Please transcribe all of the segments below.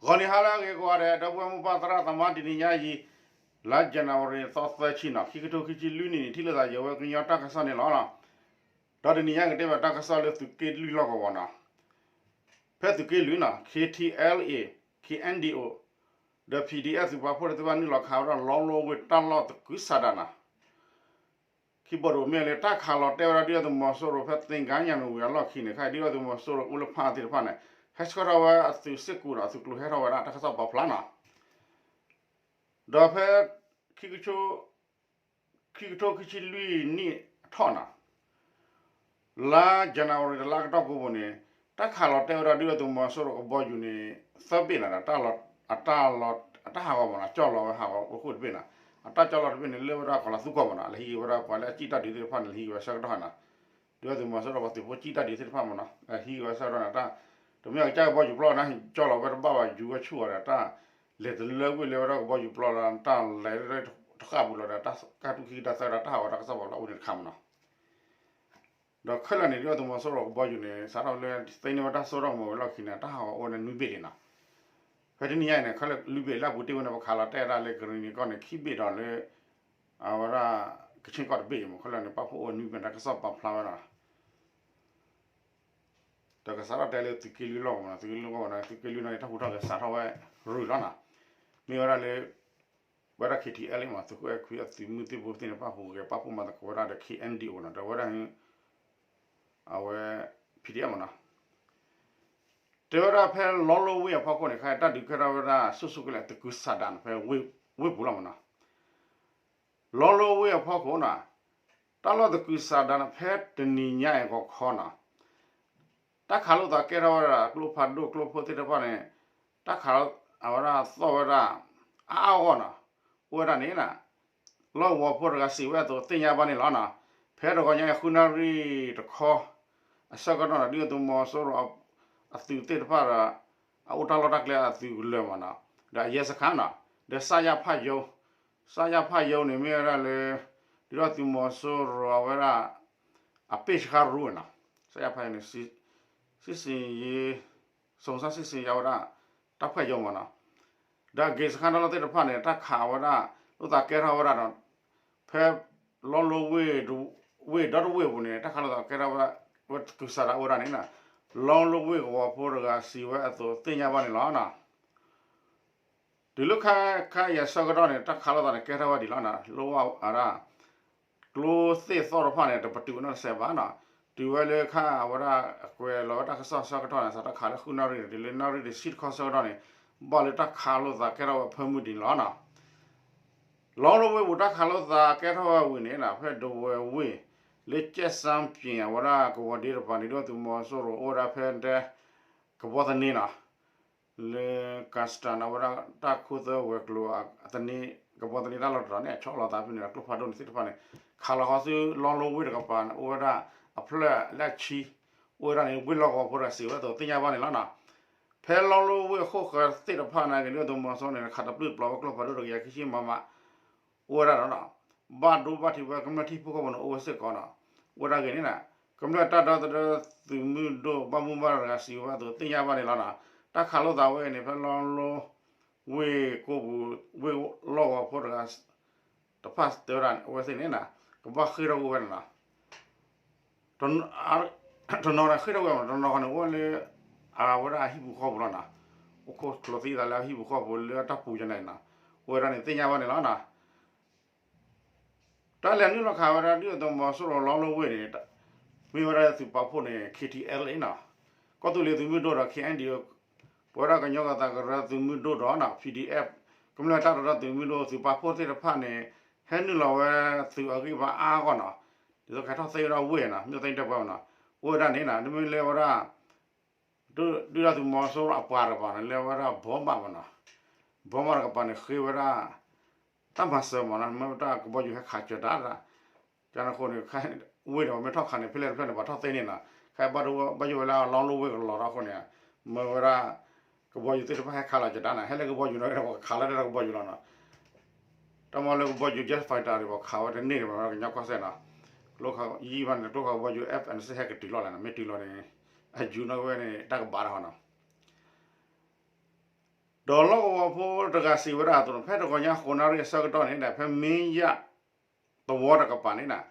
ဂီၤနံၤဟါလၢအဂ့ၤကိးဂၤဒဲး ဒီပုၢ်ဝဲၢ်မိၢ်ပၢ်သရၣ်သမါ တနံၤညါအံၤ လါ January သီသၢဆံနီၤ ခံကထိခံဆံလွံၢ်နံၣ်န့ၣ် ထံၣ်လိာ်သးယဝဲကညီတၢ်ကစီၣ်န့ၣ်လီၤ. ဒီးတနံၤညါကတဲဘၣ်တၢ်ကစီၣ်လၢသုးက့လွံၢ်လီၢ်ကဝီၤနီၤ ဖဲသုးက့လွံၢ်နီၤ K T L A, K N D O ဒီး P D F သုးပာ်ဖှိၣ်သ့ၣ်တဖၣ်နုာ်လီၤခးဝဲဒၣ် လီလိဝ့ၢ်တၢ်လီၢ်သကုၤဆးဒးနီၤ ခံဘိတဘိမ့ၢ်လၢတၢ်ခးလီၤတဲာ်ဝဲဒၣ်ဒုၣ်ဒါသုးမီၤစိရိၤဖဲသ့ၣ်ကါညါနဝံၤအလီၢ်ခံန့ၣ် ခဲအံၤဒုၣ်ဒါသုးမီၤစိရိၤအိၣ်လၢဖၣ်အါသ့ၣ်တဖၣ်န့ၣ် ဟဲဆှၢထီၣ်ဝဲအသုးစ့ၢ်ကီးဒီး အသုးကျိၤဟဲထီၣ်ဝဲဒၣ်တၢ်ကစီၣ်ပာ်ဖျါနီၤ ဒီးဖဲ ခံကထိခံဆံလွံၢ်နံၣ်အထီၣ်နီၤ လါ January တလါကတီၢ်ကိပူၤန့ၣ် တၢ်ခးလီၤတဲာ်ဝဲဒၣ်ဒုၣ်ဒါသုးမီၤစိရိၤကဘီယူၤန့ၣ် သၢဘ့ၣ်နီၤ ဒီး အတၢ်ဟးဂီၤမးနီၤ ကၠီၣ်လီၤဝဲဟးဂီၤအိၣ်ခိၣ်တဘ့ၣ်နီၤ အတၢ်ကၠီၣ်လီၤတဘ့ၣ်န့ၣ် လၢဝဲဒၣ်ကီၤလၤသူကီၢ်မးနီၤ လဲၤဟံးက့ၤဝဲဒၣ်ပှၤလၢအစံၣ်တၢ်ဒုးသ့ၣ်တဖၣ်န့ၣ် လဲၤဟံးက့ၤဝဲဆၢကတီၢ်နီၤ ဒုၣ်ဒါသုးမီၤစိရိၤပှၤသုးဖိစံၣ်တၢ်ဒုးသ့ၣ်တဖၣ်မးနီၤ လဲၤဟံးက့ၤဝဲဆၢကတီၢ်န့ၣ် တၢ် တမ့ၢ်အကစၢ်ကဘီယူၤပျီန့ၣ် ကၠီၣ်လီၤဝဲတဘၣ်ဘၣ် ယူၤဝဲဆူၣ်အီၤဒီးတၢ် လဲၤတလၢကွံာ်လၢဝဲဒၣ်ကဘီယူၤပျီလီၤ တၢ်လဲၤတဃၣ်ပူၤလီၤဒီး တၢ်ကၢ်တူၢ်ခံကဒါသၢဒီးတၢ်ဟးဂီၤတၢ်ကစီၣ်ပာ်ဖျါအိၣ်န့ၣ်တခါမးနီၤ ဒီးခဲလၢာ်န့ၣ် ဒုၣ်ဒါသုးမီၤစိရိၤကဘီယူၤန့ၣ် စးထီၣ်လၢသ့န့ၢ်ဝဲတၢ်စိတၢ်ကမီၤဝံၤအလီၢ်ခံန့ၣ် တၢ်ဟးဂီၤအိၣ်ဝဲဒၣ်နွံဘ့ၣ်လံနီၤ ဖဲတနံၤညါအံၤန့ၣ် ခဲလၢာ်လွံၢ်ဘ့ၣ်လၢအပူၤတ့ၢ်ဝဲန့ၣ် ပခးလီၤတဲာ်ဝဲဒၣ်လၢကရံၣ်နံၤကီၢ်န့ၣ် ခံဘ့ၣ်ဒီးလၢ အဝဲဒၣ် ကဆ့ၣ်ကီၢ်တဘ့ၣ်အံၤမး ခဲလၢာ်န့ၣ် ပာ်ဖှိၣ်အိၣ်ဝဲနွံဘ့ၣ်တၢ်ကစီၣ်ပာ်ဖျါဝဲဒၣ် ဒီးကစးထီၣ်တဲလၢသုးက့လွံၢ်လီၢ်ကဝီၤနီၤ သုးက့လွံၢ်လီၢ်ကဝီၤန့ၣ် သုးက့လွံၢ်လီၢ်န့ၣ် တၢ်ဟူးထီၣ်က့ၤစးထီၣ်ဝဲ ရူၤလီၤနီၤ မ့ၢ်ဝဲဒၣ်လၢ ဝဲဒၣ် K T L A မး သုးခိၣ်အဲၣ်ခွံအသုးမုၢ်သံၣ်ဘိသ့ၣ်တဖၣ်ဟူးဂဲၤပာ်ဖှိၣ်မၤသကိးဝဲဒၣ်ဒီး K N D O နီၤ ဒီးဝဲဒၣ် အဝဲ P D F မးနီၤ တဲဝဲဒၣ်ဖဲလီလိဝ့ၢ်အဖီခိၣ်န့ၣ် ခဲအံၤတၢ်ဒုးကဲထီၣ်ဝဲဒၣ်ဆူၣ်ဆူၣ်ကလဲာ်သကုၤဆးဒးန့ၣ် ဖဲဝ့ၢ်ပူၤလီၤမးနီၤ လီလိဝ့ၢ်အဖီခိၣ်နီၤ တၢ်လီၢ်သကုၤဆးဒးန့ၣ် ဖဲတနံၤညါအံၤဂီၤခီနီၤ တၢ်ခးလိာ်သးကဲထီၣ်ဝဲဒၣ် ကျိဖးဒိၣ်ကျိဖိသ့ၣ်တဖၣ်န့ၣ် တၢ်ခးအဝဲဒၣ်သီၣ်ဝဲဒၣ် အါအါဂီၢ်ဂီၢ်နီၤ အိၣ်ဝဲဒၣ်န့ၣ် လီၢ်ကဝီၤဖိတဂၤစံးဝဲအသိးသ့ၣ်ညါဘၣ်န့ၣ်လီၤနီၤ ဖဲတဂီၤညါအံၤဃုနၣ်ရံၣ်တခီ အဆၢကတီၢ်န့ၣ် ဒုၣ်ဒါသုးမီၤစိရိၤ အသုးသ့ၣ်တဖၣ်ဒီး အအိၣ်တၢ်လီၢ်တၢ်ကျဲအသုးကလၢၤမးနီၤ ဒီးအရဲစခန်းနီၤ ဒီး စရဖ ရုံး စရဖ ရုံးန့ၣ် မ့ၢ်ဝဲဒၣ်လၢ ဒုၣ်ဒါသုးမီၤစိရိၤအဝဲဒၣ် အပ့ၢ်ဆှါရူနီၤ စရဖ ရုံးန့ၣ် စစ်ဆင်ရေး စုံစမ်းစစ်ဆေးရေး အဝဲဒၣ် တပ်ဖွဲ့ရုံးမးနီၤ ဒီး ရဲစခန်း တၢ်လီၢ်သ့ၣ်တဖၣ်န့ၣ် တၢ်ခးဝဲဒၣ် လိာ်သးကဲထီၣ်ဝဲဒၣ်ဒီး ဖဲလီလိဝ့ၢ် ဝ့ၢ်ဒီတဝ့ၢ်အပူၤန့ၣ် တၢ်ခးလိာ်သးကဲထီၣ်ဝဲဒၣ် ဝဲသကုၤဆးဒးအိၣ်ဝဲဒၣ်န့ၣ် လီလိဝ့ၢ်ကဝီၤဖိတဂၤစံးဝဲအသိးသ့ၣ်ညါဘၣ်န့ၣ်လီၤနီၤ တုၤလၢခဲအံၤအဆၢကတီၢ်န့ၣ် တၢ်ခးလိာ်သးန့ၣ်ကဲထီၣ်ဝဲဒံးလီၤနီၤ လိဝဲဒၣ် ကျိသ့ၣ်သီၣ်တဖၣ်န့ၣ် တပတုာ်နီတစဲးဘၣ်နီၤ တုၤဝဲလၢခဲအံၤအဝဲဒၣ်အကွဲးလီၤဝဲတၢ်ကစီၣ်အဆၢကတီၢ်န့ၣ် စးထီၣ်ခးလၢဃုနၣ်ရံၣ်န့ၣ် တုၤလၢနၣ်ရံၣ်တဆံတခီအဆၢကတီၢ်န့ၣ် ဘၣ်လၢတၢ်ခးလိာ်သးကဲထီၣ်ဝဲဖၢမုၢ်ဒံးန့ၣ်လီၤနီၤ လီလိဝ့ၢ်ပူၤတၢ်ခးလိာ်သးကဲထီၣ်ဝဲဝံၤန့ၣ် ဖဲဒဝဲၤဝ့ၢ် လၢကၠဲၣ်စၣ်ပၠ့ၣ်အဝဲဒၣ်ကဝီၤဒ့တပၤန့ၣ် ဒုၣ်ဒါသုးမီၤစိရိၤအိၣ်ဝဲဒၣ်ဖဲတဲ ကဘီသန့နီၤ လၢ ကၢ်စတၢ်န့ၣ် အဝဲဒၣ်တၢ်ခိၣ်သၢဝဲၤကျိၤအသန့ ကဘီသန့တၢ်လီၢ်တတီၤန့ၣ် အဆီၣ်လီၤသးဖဲန့ၣ်ဒီးကျိဖးဒိၣ်န့ၣ်သ့ၣ်တဖၣ်န့ၣ် ခးလီၤဃီဆူလီလိဝ့ၢ်တကပၤန့ၣ် အိၣ်ဝဲဒၣ်အဖျၢၣ်လၢအဆံ အိၣ်ဝဲဒၣ်န့ၣ် ဝ့ၢ်လီၢ်ကဝီၤဖိတဂၤစံးဝဲအသိးသ့ၣ်ညါဘၣ်န့ၣ်လီၤနီၤ ဖဲလီလိဝ့ၢ်အဃိၣ်ဃၢၤသ့ၣ်တဖၣ်န့ၣ် က့ၤဒုၣ်ဒါသုးမီၤစိရိၤန့ၣ် ခးတပျုၢ်တပျီၤဝဲကျိဖးဒိၣ်တကယၤခံဆံ မမ အိၣ်ဝဲဒၣ်ဒီး ဘၣ်ဒိဘၣ်ထံးဝဲကမျၢၢ်ထံဖိကီၢ်ဖိန့ၣ် အိၣ်ဝဲစ့ၢ်ကီးနီၤ အိၣ်ဝဲဒၣ်ဂ့ၤန့ၣ်နီၤ ကမျၢၢ်တၢ်ဒီသဒၢသုးမုၢ်ဒိၣ်ဘၣ်မူဘၣ်ဒါတဂၤစံးဝဲအသိးသ့ၣ်ညါဘၣ်န့ၣ်လီၤနီၤ တၢ်ခးလိာ်သးဝဲအံၤန့ၣ် ဖဲလီလိဝ့ၢ်ကိပူၤ ဝ့ၢ်လီၢ်ကဝီၤဖိတဂၤ တဖၣ်တဲဝဲဒၣ်အဝဲသ့ၣ်န့ၣ်နီၤ ကဘၣ်ဃ့ၢ်ထီၣ်ကအိၣ်ဝဲန့ၣ်နီၤ တနီၤန့ၣ်ဃ့ၢ်ထီၣ်ဝဲမး တနီၤဃီန့ၣ် အိၣ်လၢ အဝဲဒၣ်အဟံၣ်ပူၤဃီပူၤလီၤနီၤ အိၣ်ခိၣ်ချီးသံသးလၢအဟံၣ်ပူၤဃီပူၤလၢအတၢ်ပူၤယဲန့ၣ်နီၤ အိၣ်ဝဲဒၣ်န့ၣ်သ့ၣ်ညါဘၣ်န့ၣ်လီၤနီၤ တၢ်လဲၤနုာ်လီၤခးဝဲဒၣ်ဒုၣ်ဒါသုးမီၤစိရိၤလီလိဝ့ၢ်န့ၣ် မ့ၢ်ဝဲဒၣ်သုးပာ်ဖှိၣ်န့ၣ် K T L A နီၤ ကီၢ်သူလ့ၤသုးမုၢ်ဒိၣ်ဒီး K N D O ပဝဲဒၣ်ကညီကီၢ်သးကရၢသုးမုၢ်ဒိၣ်ဒီးနီၤ P D F ကမျၢၢ်တၢ်ဒီသဒၢသုးမုၢ်ဒိၣ် သုးပာ်ဖှိၣ်သ့ၣ်တဖၣ်န့ၣ် ဟဲနုာ်လီၤဝဲသုးအဂံၢ်ဘါအါဂီၢ်နီၤ ဒ်သိးကဟဲထီၣ်သ့ဝဲဒၣ်ဝ့ၢ်နီၤ မ့ၢ်သ့တဲပှၤမနီၤ အိၣ်ဝဲဒၣ်န့ၣ်နီၤ တမ့ၢ်လၢဝဲဒၣ် ဒုၣ်ဒါသုးမီၤစိရိၤအပှၤတကပၤန့ၣ် လၢဝဲဒၣ်ဘီမးမနီၤ ဘီမးတကပၤန့ၣ် ဃ့ဝဲဒၣ် တၢ်မၤစၢၤမနီၤ မ့ၢ်ဝဲတၢ်ကဘီယူၤဟဲခးစၢၤတၢ် ကန့ၣ်အဃိန့ၣ် ဝ့ၢ်ဒီးပှၤမ့ၢ်ထီၣ်ခးန့ၣ် ဖဲလဲၣ်တဖျၢၣ်န့ၣ် ပှၤထီၣ်သ့န့ၣ်နီၤ ခဲအံၤဘၣ်ဒိဘၣ်ယိၣ်ဝဲလၢလီလိဝ့ၢ်ကလီၤထီၣ်အဃိန့ၣ် မ့ၢ်ဝဲဒၣ် ကဘီယူၤသ့ၣ်တဖၣ်ဟဲခးလီၤစၢၤတၢ်နီၤ ဟဲလၢကဘီယူၤနီၤ ပှၤကခးလီၤတၢ်ကဘီယူၤလီၤနီၤ တၢ်မ့ၢ်လၢကဘီယူၤ jet fighter န့ၣ် ပှၤခးဝဲတန့ၢ်န့ၣ် ပှၤကညီကီၢ်စဲၣ်နီၤ ကျိခးယံာ်ဘၣ်န့ၣ် ကျိခးကဘီယူၤ F N six ဟဲကတုၤလီၤလဲၣ်နီၤ မ့ၢ်တုၤလီၤန့ၣ် အယူၤနီၣ်ဝဲန့ၣ် တၢ်ကဘၣ်တၢ်ဟီနီၤ ဒီးလီၢ်ကဝီၤဖိတဂၤစံးဝဲဒၣ်အသိးန့ၣ် ဖဲတဂီၤညါဃိးနၣ်ရံၣ်အဆၢကတီၢ်န့ၣ်ဒီး ဖဲမ့ၢ်ယၣ်သဝီတကပၤန့ၣ်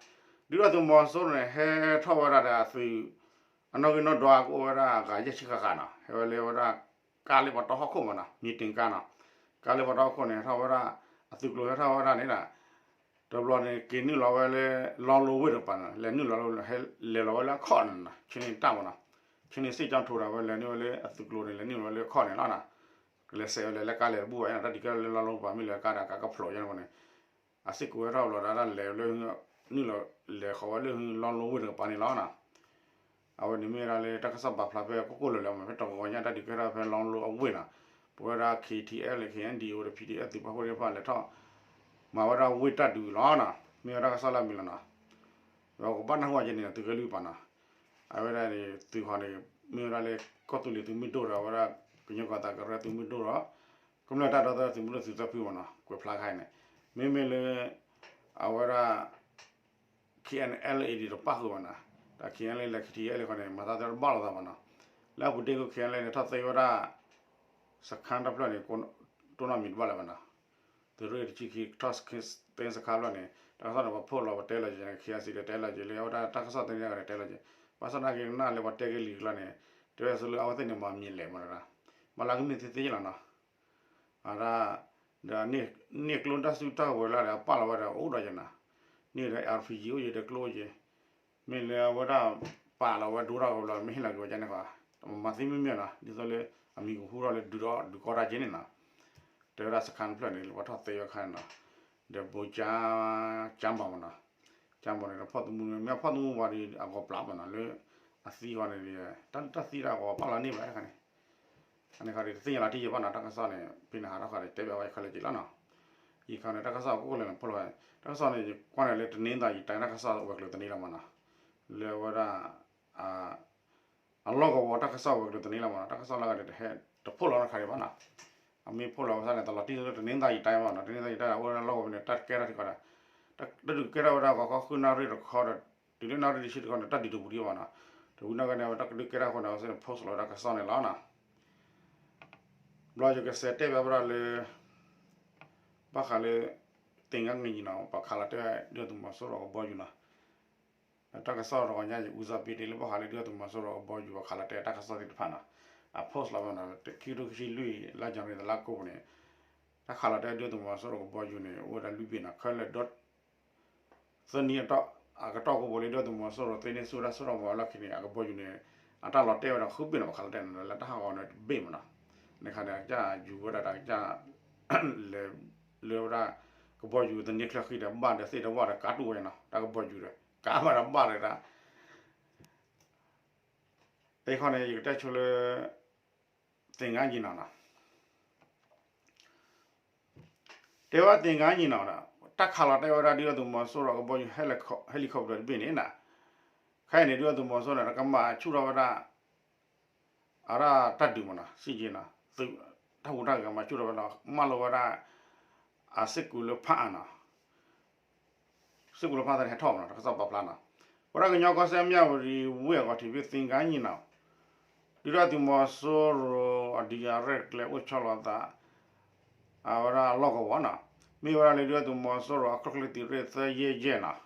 ဒီး ဒုၣ်ဒါသုးမီၤစိရိၤန့ၣ် ဟဲထီၣ်ဝဲဒၣ်ဒီးအသုး အနီၣ်ဂံၢ်နီၣ်ဒွးကအိၣ်ဝဲဒၣ်အဂၤယဲၢ်ဆံဃၣ်ဃၣ်နီၤ, ဟဲဝဲလၢဝဲဒၣ် ကါလၢပှၤတီဟီၣ်ခိၣ်မးနီၤ, မံၤတ့ၢ်ကါနီၤ, ကါလၢပှၤတီဟီၣ်ခိၣ်န့ၣ် ဟဲထီၣ်ဝဲဒၣ် အသုးကျိၤဟဲထီၣ်ဝဲဒၣ်န့ၣ်ဒီး တဘျီန့ၣ် က့ၤနုာ်လီၤဝဲလၢ လီလိဝ့ၢ်တကပၤန့ၣ် လဲၤနုာ်လီၤ လဲၤလီၤဝဲလၢအခီၣ်န့ၣ်နီၤ, ဆ့န့ၣ်တၢ်မးနီၤ, ဆ့န့ၣ်စ့ၢ်ကီးထိးဒီးဝဲလဲၤနုာ်ဝဲလၢအသုးကျိၤန့ၣ် လဲၤနုာ်လီၤဝဲလၢအခီၣ်န့ၣ်လီၤနီၤ, ကလဲၤစဲးဝဲလဲၤလၢကါလဲၤတဘူၣ်ဘၣ်နီၤ, တၢ်ဒုးကဲထီၣ်လၢလီလိပၤမ့ၢ်လၢကါဒီးကါကဖျိးယဲန့ၣ်န့ၣ် အစ့ၢ်ကီးဝဲထီၣ်ဘျီဒီးတၢ်လဲၤလၢ နုာ်လီၤလဲၤဃီၤဝဲလၢလီလိဝ့ၢ်တကပၤန့ၣ်လီၤနီၤ. အဝဲန့ၣ်မ့ၢ်ဝဲဒၣ်လၢတၢ်ကစီၣ်ပာ်ဖျါဖဲကိၣ်ကိၣ်လၢာ်လၢာ်မး ဖဲတဂီၤညါတၢ်ဒုးကဲထီၣ်ဖဲလီလိအဝ့ၢ်နီၤ, ပဝဲဒၣ် K T L K N D O ဒီး P D F သုးပာ်ဖှိၣ်သ့ၣ်တဖၣ်လဲၤထီၣ် မၤဝဲဒၣ်ဝ့ၢ်တၢ်ဒုးလီၤနီၤ, မ့ၢ်ဝဲတၢ်ကစီၣ်လၢအမံၤလီၤနီၤ. ဒီးကဘၣ်နၢ်ဟူအီၤက့ၤန့ၣ် သုးက့လွံၢ်ပၤနီၤ, အဝဲဒၣ်န့ၣ် သုးဟီန့ၣ် မ့ၢ်ဝဲဒၣ်လၢကီၢ်သူလ့ၤသုးမုၢ်ဒိၣ်ဒီး အဝဲဒၣ် ကညီကီၢ်သးကရၢသုးမုၢ်ဒိၣ်ဒီး ကမျၢၢ်တၢ်ဒီသဒၢသုးမုၢ်ဒိၣ်သုးသၢဖုမးနီၤ ကွဲးဖျါခါအံၤန့ၣ် မ့မ့ၢ်လၢ အဝဲဒၣ် K N L A ဒ်တပၣ်ဃုာ်ဘၣ်နီၤ, တၢ် K N L A လဲၤ K T L A ဃီန့ၣ် မၤသးသ့တဘၣ်လိာ်သးဘၣ်နီၤ, လၢအပူၤတ့ၢ်ခိၣ် K N L A န့ၣ် ထီၣ်သ့ဝဲဒၣ် စခါတဖျၢၣ်န့ၣ် တိၢ်နီၣ်မံၤတဘၣ်လၢၤဘၣ်နီၤ, သုးရ့ၣ်တဆံခံ ထီၣ်သ့စခါတဖျၢၣ်န့ၣ် တၢ်ကစီၣ်န့ၣ် ပှၤဖီၣ်လီၤပှၤတဲလီၤက့ၤန့ၣ် K I C ဒီးတဲလီၤက့ၤလၢအဝဲဒၣ်တၢ်ကစီၣ်သ့န့ၣ်ဒီးတဲလီၤက့ၤ, ဘၣ်ဆၣ်သနာ်က့န့ၣ်လၢပှၤတဲက့ၤလံာ်ကျါန့ၣ် တဲဝဲဆိလၢအဝဲသ့ၣ်န့ၣ်မၤမံၤလဲၣ်မးနီၤ, မၤလၢကမ့ၢ်သ့သ့လီၤနီၤ. အဒၣ် ဒီးန့ၢ်ကျိတၢ်စုတၢ်ကဝဲၤလၢဒီးပာ်လီၤဝဲဒီးအိၣ်ဒီးယဲနီၤ, န့ၢ်ဒီး R P G အိၣ်ယဲဒီးကျိအိၣ်ယဲ, မ့ၢ်လၢအဝဲဒၣ်ပာ်လီၤဝဲဒိထီၣ်ကဘျီ မ့ၢ်ဟ့ၣ်လီၤက့ၤဝဲကန့ၣ်ဃီ, မၤသ့မ့ၢ်မ့ၢ်နီၤ, ဒ်သိးလၢအမံၤကဟူထီၣ်လၢဒုးဒီးဒုးကီတၢ်က့န့ၣ်နီၤ, တဲဝဲဒၣ်စခါတဖျၢၣ်န့ၣ် လၢပှၤထီၣ်သ့ဝဲခါန့ၣ်နီၤ, ဒီးဘိကၠါ ကၠါဘီမးနီၤ, ကၠါဘီန့ၣ်ဒီးဖီၣ်သမူ မ့ၢ်ဖီၣ်သမူဝဲဒီးအဂီၤပျၢ်မးနီၤ လၢအသံဃီန့ၣ်ဒီး တၢ်တၢ်သံတၢ်ဂီၤပာ်လီၤန့ၢ်ဘၣ်တခါန့ၣ် အန့ၣ်ခါဒီးတသ့ၣ်ညါလီၤတံၢ်ယဲဘၣ်နီၤ, တၢ်ကစီၣ်န့ၣ် ဖဲန့ၣ်ဟးထီၣ်ခါဒီးတဲဘၣ်ဝဲယခါလၢက့ၤလီၤနီၤ, ယခါန့ၣ် တၢ်ကစီၣ်ကိၣ်လၢာ်န့ၣ်ဖီၣ်လီၤဝဲ, တၢ်ကစီၣ်န့ၣ် ယကွၢ်န့ၣ်လၢတနင်္သာရီတိုင်း တၢ်ကစီၣ်ဝဲၤကျိၤသန့လီၤမးနီၤ, လၢဝဲဒၣ် အလီၢ်ကဝီၤတၢ်ကစီၣ်ဝဲၤကျိၤသန့လီၤမးနီၤ, တၢ်ကစီၣ်လၢအဂၤဒီးတဟဲတဖီၣ်လီၤတခါဒံးဘၣ်နီၤ, အမ့ၢ်ဖီၣ်လီၤဝဲသ့ၣ်န့ၣ် တလီၤတံၢ်လၢတနင်္သာရီတိုင်းဘၣ်နီၤ, တနင်္သာရီတိုင်းဒီးအိၣ်ဝဲဒၣ်လီၢ်ကဝီၤဖဲန့ၣ် တၢ်ကဲထီၣ်ထံကီၢ်ဒီး တၢ်ဒုးကဲထီၣ်ဝဲဒၣ်ဂီၤခီဃုနၣ်ရံၣ်တခီဒီး တုၤလၢနၣ်ရံၣ်တဆံတခီန့ၣ် တၢ်ဒုးတပူၤဒံးဘၣ်နီၤ, တဝံၤနီၢ်ကီၢ်န့ၣ် အဝဲတၢ်ကဒုးကဲထီၣ်အဃိန့ၣ် အဝဲသ့ၣ်န့ၣ် post လီၤဝဲဒၣ်တၢ်ကစီၣ်န့ၣ်လီၤနီၤ. ဘျီယကစဲးတဲဘၣ်ဝဲဒၣ်လၢ ဘၣ်ဃးလၢ သင်္ဃန်းညီနောင် ပှၤခးလီၤတဲာ်ဝဲဒုၣ်ဒါသုးမီၤစိရိၤကဘီယူၤနီၤ, တၢ်ကစီၣ်တဂီၤညါ ယဦးစားပေး ဒ်လၢဘၣ်ဃးလၢဒုၣ်ဒါသုးမီၤစိရိၤကဘီယူၤ ပှၤခးလီၤတဲာ်တၢ်ကစီၣ်သ့ၣ်တဖၣ်နီၤ, အ post လီၤဝဲနီၤ, ခံကထိခံဆံလွံၢ် လါယနူၤအါရံၤ တလါကိးပူၤန့ၣ် တၢ်ခးလီၤတဲာ်ဒုၣ်ဒါသုးမီၤစိရိၤကဘီယူၤန့ၣ် အိၣ်ဝဲဒၣ်လွံၢ်ဘ့ၣ်နီၤ, ခဲလၢာ်ဒီ သၢနံၣ်အတီၢ် အကတီၢ်ကိးပူၤလၢဒုၣ်ဒါသုးမီၤစိရိၤသ့န့ၢ်ဆူၣ်ဝဲဒၣ်ဆူၣ်ထီၣ်ပှၤအလီၢ်ခံန့ၣ် အကဘီယူၤန့ၣ် အတၢ်လီၤတဲာ်ဝဲဒၣ်ဃုဘ့ၣ်နီၤ, ပှၤခးလီၤတဲာ်န့ၣ် လၢတၢ်ဟးဂီၤန့ၣ်တဘ့ၣ်မးနီၤ, န့ၣ်ခါန့ၣ် အကစၢ်ယူၤဝဲဒၣ်တၢ်ကစၢ် လဲၤ လၢဝဲဒၣ် ကဘီယူၤသန့ၤချၢဃံဒီးဘၣ်ဒီးသ့ၣ်ဒီးဝၣ်ဒီးကးတူၢ်ဝဲနီၤ, တၢ်ကဘီယူၤဒီး ကးဘၣ်ဒီးဘၣ်ဒီးတၢ် အံၤခီန့ၣ် ယကတဲဆိလၢ သင်္ဃန်းညီနောင်နီၤ, တဲဝဲသင်္ဃန်းညီနောင်ဒီး တၢ်ခးလီၤတဲာ်ဝဲဒၣ်ဒုၣ်ဒါသုးမီၤစိရိၤကဘီယူၤ helicopter တဘ့ၣ်န့ၣ်နီၤ, ခဲအံၤန့ၣ် ဒုၣ်ဒါသုးမီၤစိရိၤန့ၣ် တကမၤဆူၣ်ထီၣ်ဝဲဒၣ် အဝဲဒၣ်တၢ်ဒုးမးနီၤ, စံၣ်က့နီၤ, တၢ်ဟူးတၢ်ဂဲၤမၤဆူၣ်ထီၣ်ဝဲဒီး မၢလီၤဝဲဒၣ် အစ့ၢ်ကီးလၢဖးအါနီၤ စ့ၢ်ကီးလၢဖးအါန့ၣ်ဟဲထီၣ်မးနီၤ, တၢ်ကစီၣ်ပာ်ဖျါနီၤ, ဝဲဒၣ်ကညီကီၢ်စဲၣ်မၠၣ်ဝတံၤဝ့ၢ်အဂီၤထံးဖဲသင်္ဃန်းညီနောင်နီၤ, ဒုၣ်ဒါသုးမီၤစိရိၤအဒုးအရဲၣ်ကျဲၤအိၣ်ဆီလီၤသး အဝဲဒၣ်အလီၢ်ကဝီၤနီၤ, မ့ၢ်ဝဲဒၣ်လၢဒုၣ်ဒါသုးမီၤစိရိၤအချၢၣ်ချ့သုးရ့ၣ်သၢယဲၢ်ယဲၢ်နီၤ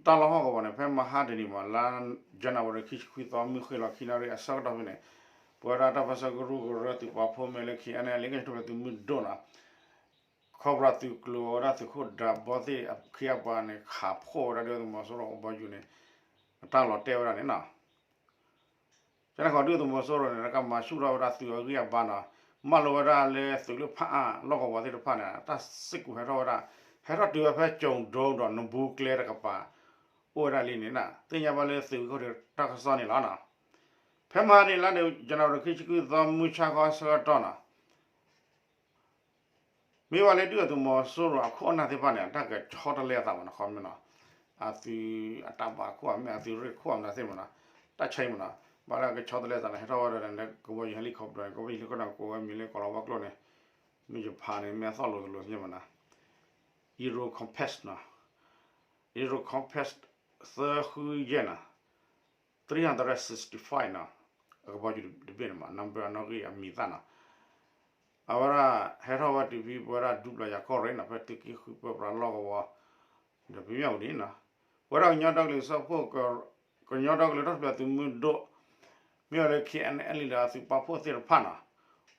တၢ်လီၢ်ဟီၣ်ကဝီၤန့ၣ် ဖဲမဟါတနံၤမး လါယနူၤအါရံၤခံဆံခွံသီ မုၢ်ဃ့ၢ်လီၤခံနၣ်ရံၣ်အဆၢကတီၢ်ဖဲန့ၣ် ပဝဲဒၣ်တၢ်ပၢဆှၢကရူၢ်ကရၢသုးပာ်ဖှိၣ်မ့ၢ်လၢ K N L A ကညီထူၣ်ဖျဲးသုးမုၢ်ဒိၣ်နီၤ ခီဖျိသုးကျိၤဝဲဒၣ်သုးခိၣ်ဒၢဘီသ့ၣ်အခ့အပှၤန့ၣ် ခးဖှိၣ်ဝဲဒၣ်ဒုၣ်ဒါသုးမီၤစိရိၤကဘီယူၤန့ၣ် အတၢ်လီၤတဲာ်ဝဲဒၣ်န့ၣ်နီၤ ကန့ၣ်ဃီဒုၣ်ဒါသုးမီၤစိရိၤန့ၣ် ကမၤဆူၣ်ထီၣ်ဝဲဒၣ်သုးအဂံၢ်အဘါနီၤ, မၢလီၤဝဲဒၣ်လၢသုးလၢဖးအါလီၢ်ကဝီၤသ့ၣ်တဖၣ်န့ၣ် တၢ်စ့ၢ်ကီးဟဲထီၣ်ဝဲဒၣ် ဟဲထီၣ်တုၤဝဲဖဲကၠိၤဒိဒီးနဘူးကျဲတကပၤ အိၣ်ဝဲဒၣ်လံန့ၣ်နီၤ, သ့ၣ်ညါဘၣ်လၢသုးဂ့ၢ်ခိၣ်ဒီးတၢ်ကစီၣ်န့ၣ်လီၤနီၤ. ဖဲမဟါန့ၣ် လါယနူၤအါရံၤခံဆံခွံသီ မုၢ်ဆါခီဆၢကတီၢ်နီၤ မ့ၢ်ဝဲလၢဒုၣ်ဒါသုးမီၤစိရိၤအခိၣ်အနၢ်သ့ၣ်တဖၣ်န့ၣ် အတၢ်ကဆီတလဲအသးမးနီၤ, ခီမ့ၢ်နီၤ, အသုးအတၢ်ဘၣ်ခိၣ်အမ့ၢ်အသုးရ့ၣ်ခိၣ်အမ့ၢ်သ့ၣ်မးနီၤ, တၢ်ဆါအံၤမးနီၤ, ဘၣ်လၢအကဆီတလဲအသးန့ၣ် ဟဲထီၣ်ဝဲဒီးန့ၣ် ကဘီယူၤ helicopter န့ၣ် ကဘီယူၤ helicopter ကိးဝဲမံၤလၢကီၢ်လီၤဝါကျိာ်န့ၣ် မ့ၢ်ယဖးန့ၣ် မ့ၢ်အသီၣ်လိၤတလိၤသ့ၣ်မးနီၤ, Aero Compass နီၤ, Aero Compass သၢဃုယဲၢ်နီၤ, three hundred sixty-five နီၤ, အကဘီယူၤတဘ့ၣ်န့ၣ်မး number အနီၣ်ဂံၢ်အမံၤသၣ်နီၤ, အဝဲဒၣ်ဟဲထီၣ်ဝဲတုၤဖဲပဝဲဒၣ်ဒူပျၤယၤကီၢ်ရ့ၣ်နီၤ ဖဲသုးက့ဃုပၢပြးလီၢ်ကဝီၤ ဒီးဖဲမၠၣ်ဝတံၤနီၤ ပဝဲဒၣ်ကညီဒီကလုာ်စၢဖှိၣ် ကညီဒီကလုာ်တၢ်ထူၣ်ဖျဲးသုးမုၢ်ဒိၣ် မ့ၢ်ဝဲလၢ K N L A ဒီးအသုးပာ်ဖှိၣ်သ့ၣ်တဖၣ်နီၤ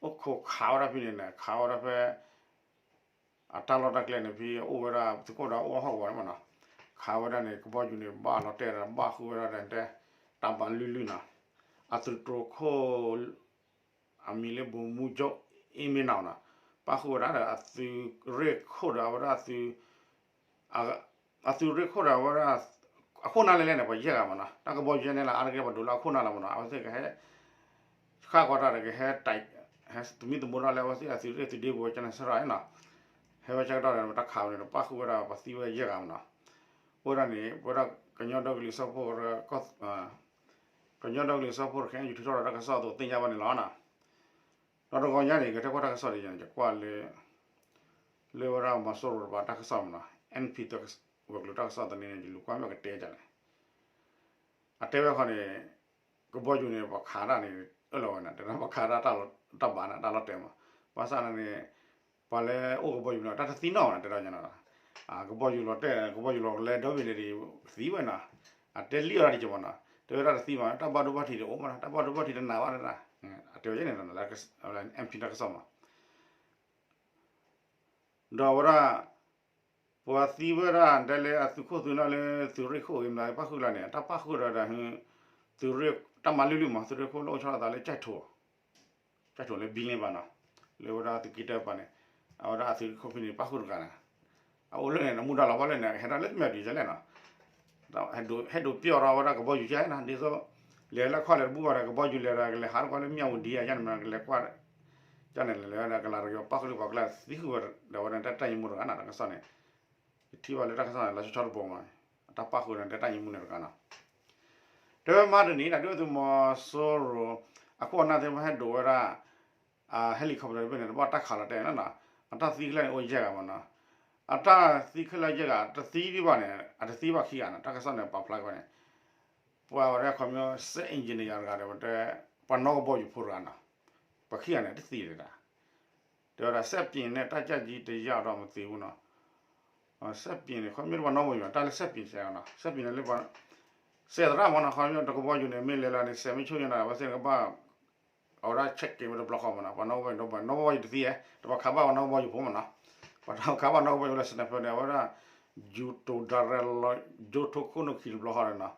အိၣ်ခိးခးဝဲဒၣ်ဖဲန့ၣ်န့ၣ် ခးဝဲဒၣ်ဖဲ အတၢ်လီၢ်တၢ်ကျဲန့ၣ် ဖဲအအိၣ်ဝဲဒၣ်သုးခိၣ်ဒီးအိၣ်ဟီၣ်ကဝီၤန့ၣ်မနီၤ ခးဝဲဒၣ်န့ၣ် ကဘီယူၤန့ၣ် ဘၣ်လီၤတဲာ်ဒီးဘၣ်ဃုဝဲဒၣ်ဒီးတဲ တၢ်ဘၣ်လွံၢ်လွံၢ်နီၤ အသုးတြိၤခိၣ် အမံၤလၢ ဗိုလ်မှူးချုပ် အင်းမင်းအောင်နီၤ ပၣ်ဃုာ်ဝဲဒၣ်ဒီးအသုးရ့ၣ်ခိၣ်ဒီးအဝဲဒၣ်အသုး အသုးရ့ၣ်ခိၣ်ဒီးအဝဲဒၣ် အခိၣ်နၢ်လဲၣ်လဲၣ်န့ၣ် ပှၤယဲၢ်ဂၤမနီၤ တၢ်ကဘီယူၤန့ၣ်လၢ အါတက့ၢ်ပှၤဒိးလၢအခိၣ်နၢ်လီၤမနီၤ အဝဲသ့ၣ်ကဟဲ ဃၣ်ကွၢ်တၢ်ဒီးကဟဲ ဟဲသမံသမိးထီၣ်လၢအဝဲသ့ၣ်အသုးရ့ၣ်သုးဒ့ပူၤ ကနၣ်စရၣ်နီၤ ဟဲဝဲဆၢကတီၢ်ဒီး တၢ်ခးဝဲန့ၣ် ပၣ်ဃုာ်ဝဲဒၣ်ပှၤသံဝဲယဲၢ်ဂၤမနီၤ အိၣ်ဒၣ်န့ၣ် ပဝဲဒၣ်ကညီဒီကလုာ်စၢဖှိၣ် ကညီဒီကလုာ်စၢဖှိၣ်တခါ ယူၤထုးထီၣ်ဒီးတၢ်ကစီၣ်အသိးသ့ၣ်ညါဘၣ်န့ၣ်လီၤနီၤ ဒီးတဂီၤညါန့ၣ် ကတဲကွၢ်တၢ်ကစီၣ်ဒ်ယၤန့ၣ် ယကွၢ်လၢ လၢဝဲဒၣ်မီၤစိရိၤတပၤတၢ်ကစီၣ်မနီၤ N P ဝဲၤကျိၤတၢ်ကစီၣ်သန့န့ၣ် ယလူၤကွၢ်မ့ၢ်ကတဲဒ်လဲၣ် အတဲဝဲခီန့ၣ် ကဘီယူၤန့ၣ် ပှၤခးတၢ်န့ၣ် အၢၣ်လီၤဝဲန့ၣ် တဲဒၣ်ပှၤခးတၢ်တၢ်ဘၣ်န့ၣ် တၢ်လီၤတဲာ်မး ဘၣ်ဆၣ်န့ၣ် ပှၤလၢအိၣ်ကဘီယူၤန့ၣ် တၢ်တသံနီၣ်ဘၣ်န့ၣ် တဲဒၣ်ညါနီၤ ကဘီယူၤလီၤတဲာ် ကဘီယူၤလီၤလဲၤဒီဘ့ၣ်န့ၣ် သံဝဲနီၤ အတဲလံအီၤဒၣ်တက့ၢ်မနီၤ တဲဝဲဒၣ်တသံဘၣ် တၢ်ဘၣ်ဒိဘၣ်ထံးတအိၣ်မနီၤ တၢ်ဘၣ်ဒိဘၣ်ထံးတနာ်ဘၣ်တဒၣ် အတဲဝဲန့ၣ် N P တၢ်ကစီၣ်မး ဒီးဝဲဒၣ် ပှၤသံဝဲဒၣ်တဲလၢအသုးခိၣ်သုးနၢ်လၢသုးရ့ၣ်ခိၣ်အဂ့ၢ်မနုၤပၣ်ဃုာ်လီၤန့ၣ် တၢ်ပၣ်ဃုာ်ဒီးဒၣ် သုးရ့ၣ် တၢ်မၤလုၢ်လုၢ်မး သုးရ့ၣ်ခိၣ်လၢအိၣ်ဆီလီၤသးလၢကၠဲၣ်ထိး ကၠဲၣ်ထိးလၢဘံလ့ဘၣ်နီၤ လၢဝဲဒၣ်သုးက့တၢပၤန့ၣ် အဝဲဒၣ်အသုးရ့ၣ်ခိၣ်ဖဲန့ၣ် ပၣ်ဃုာ်တဂၤန့ၣ် အအိၣ်လၢန့ၣ် အမူဒါလီၤဘၣ်လၢန့ၣ် ဟဲဒၣ်လၢမၠၣ်ဝတံၤယဲလဲၣ်နီၤ ဟဲဒိးပျီၢ်ထီၣ်ဝဲဒၣ်ကဘီယူၤယဲနီၤ ဒ်သိး လဲၤလၢခီၣ်လဲၤတဘူၣ်ဘၣ်ဒီး ကဘီယူၤလဲၤဒီး ကလဲၤဟးတကွၢ်လၢမၠၣ်ဝတံၤယဲန့ၣ် ကလဲၤကွၢ် ကန့ၣ်လဲၤဝဲဒၣ်ကလၤတဂ့ၤ ပၣ်ဃုာ်လၢပှၤကလၢသံဃုာ်ဝဲဒီးဝဲဒၣ်တၢ်ယံၤမူတဂၤနီၤ တၢ်ကစီၣ်န့ၣ် ယထံၣ်ဘၣ်လၢတၢ်ကစီၣ်န့ၣ် လီၤဆီဆီတဘိမး အတၢ်ပၣ်ဃုာ်ဒီးတၢ်ယံၤမူန့ၣ်တဂၤနီၤ တဲဝဲမၤတနံၤဒီး ဒုၣ်ဒါသုးမီၤစိရိၤ အခိၣ်အနၢ်သ့ၣ်တဖၣ်ဟဲဒိးဝဲဒၣ် helicopter ဖဲန့ၣ် တဘၣ်တၢ်ခးလီၤတဲာ်နီၤ အတၢ်သံခဲလၢာ်န့ၣ်အိၣ်ယဲၢ်ဂၤမနီၤ အတၢ်သံခဲလၢာ်ယဲၢ်ဂၤ တသံဒံးဘၣ်န့ၣ် အတသံဘၣ်ခံဂၤနီၤ တၢ်ကစီၣ်န့ၣ် ပာ်ဖျါက့ၤဝဲန့ၣ် ပှၤဝဲဒၣ်ခီပညီ စစ် engineer တဂၤဒီး ပှၤနီၣ်ကဘီယူၤဖိတဂၤနီၤ ပှၤခံဂၤန့ၣ် တသံဒံးတၢ် တဲဝဲဒၣ် စက်ပြင်နဲ့ တပ်ကြပ်ကြီး တစ်ယောက်တော့ မသေဘူးနော် စက်ပြင်န့ၣ် ခီပညီပှၤနီၣ်ကဘီယူၤ တၢ်လၢ စက်ပြင် စဲးနီၤ စက်ပြင်န့ၣ်လၢပှၤ စဲးသရၣ်မနီၤ ခီပညီတကဘီယူၤန့ၣ် မ့ၢ်လဲၤလီၤန့ၣ် စဲးမ့ၢ်ဆိၣ်ညါဒီး အဝဲသ့ၣ်ကဘၣ် အဝဲဒၣ် check က့ၤဝဲတဘျီဃီမနီၤ ပှၤနီၣ်ကဘီယူၤဒီး ပှၤနီၣ်ကဘီယူၤတသံဧါ တပှၤခးဘၣ်ပှၤနီၣ်ကဘီယူၤဖိမနီၤ ပှၤခးဘၣ်နီၣ်ကဘီယူၤလၢ sniper န့ၣ် အဝဲဒၣ် ယူၤတိၤဒၣ်ရဲၣ်လီၤ ယူၤထိခိၣ်နူာ်ခံတဘျီဃီန့ၣ်နီၤ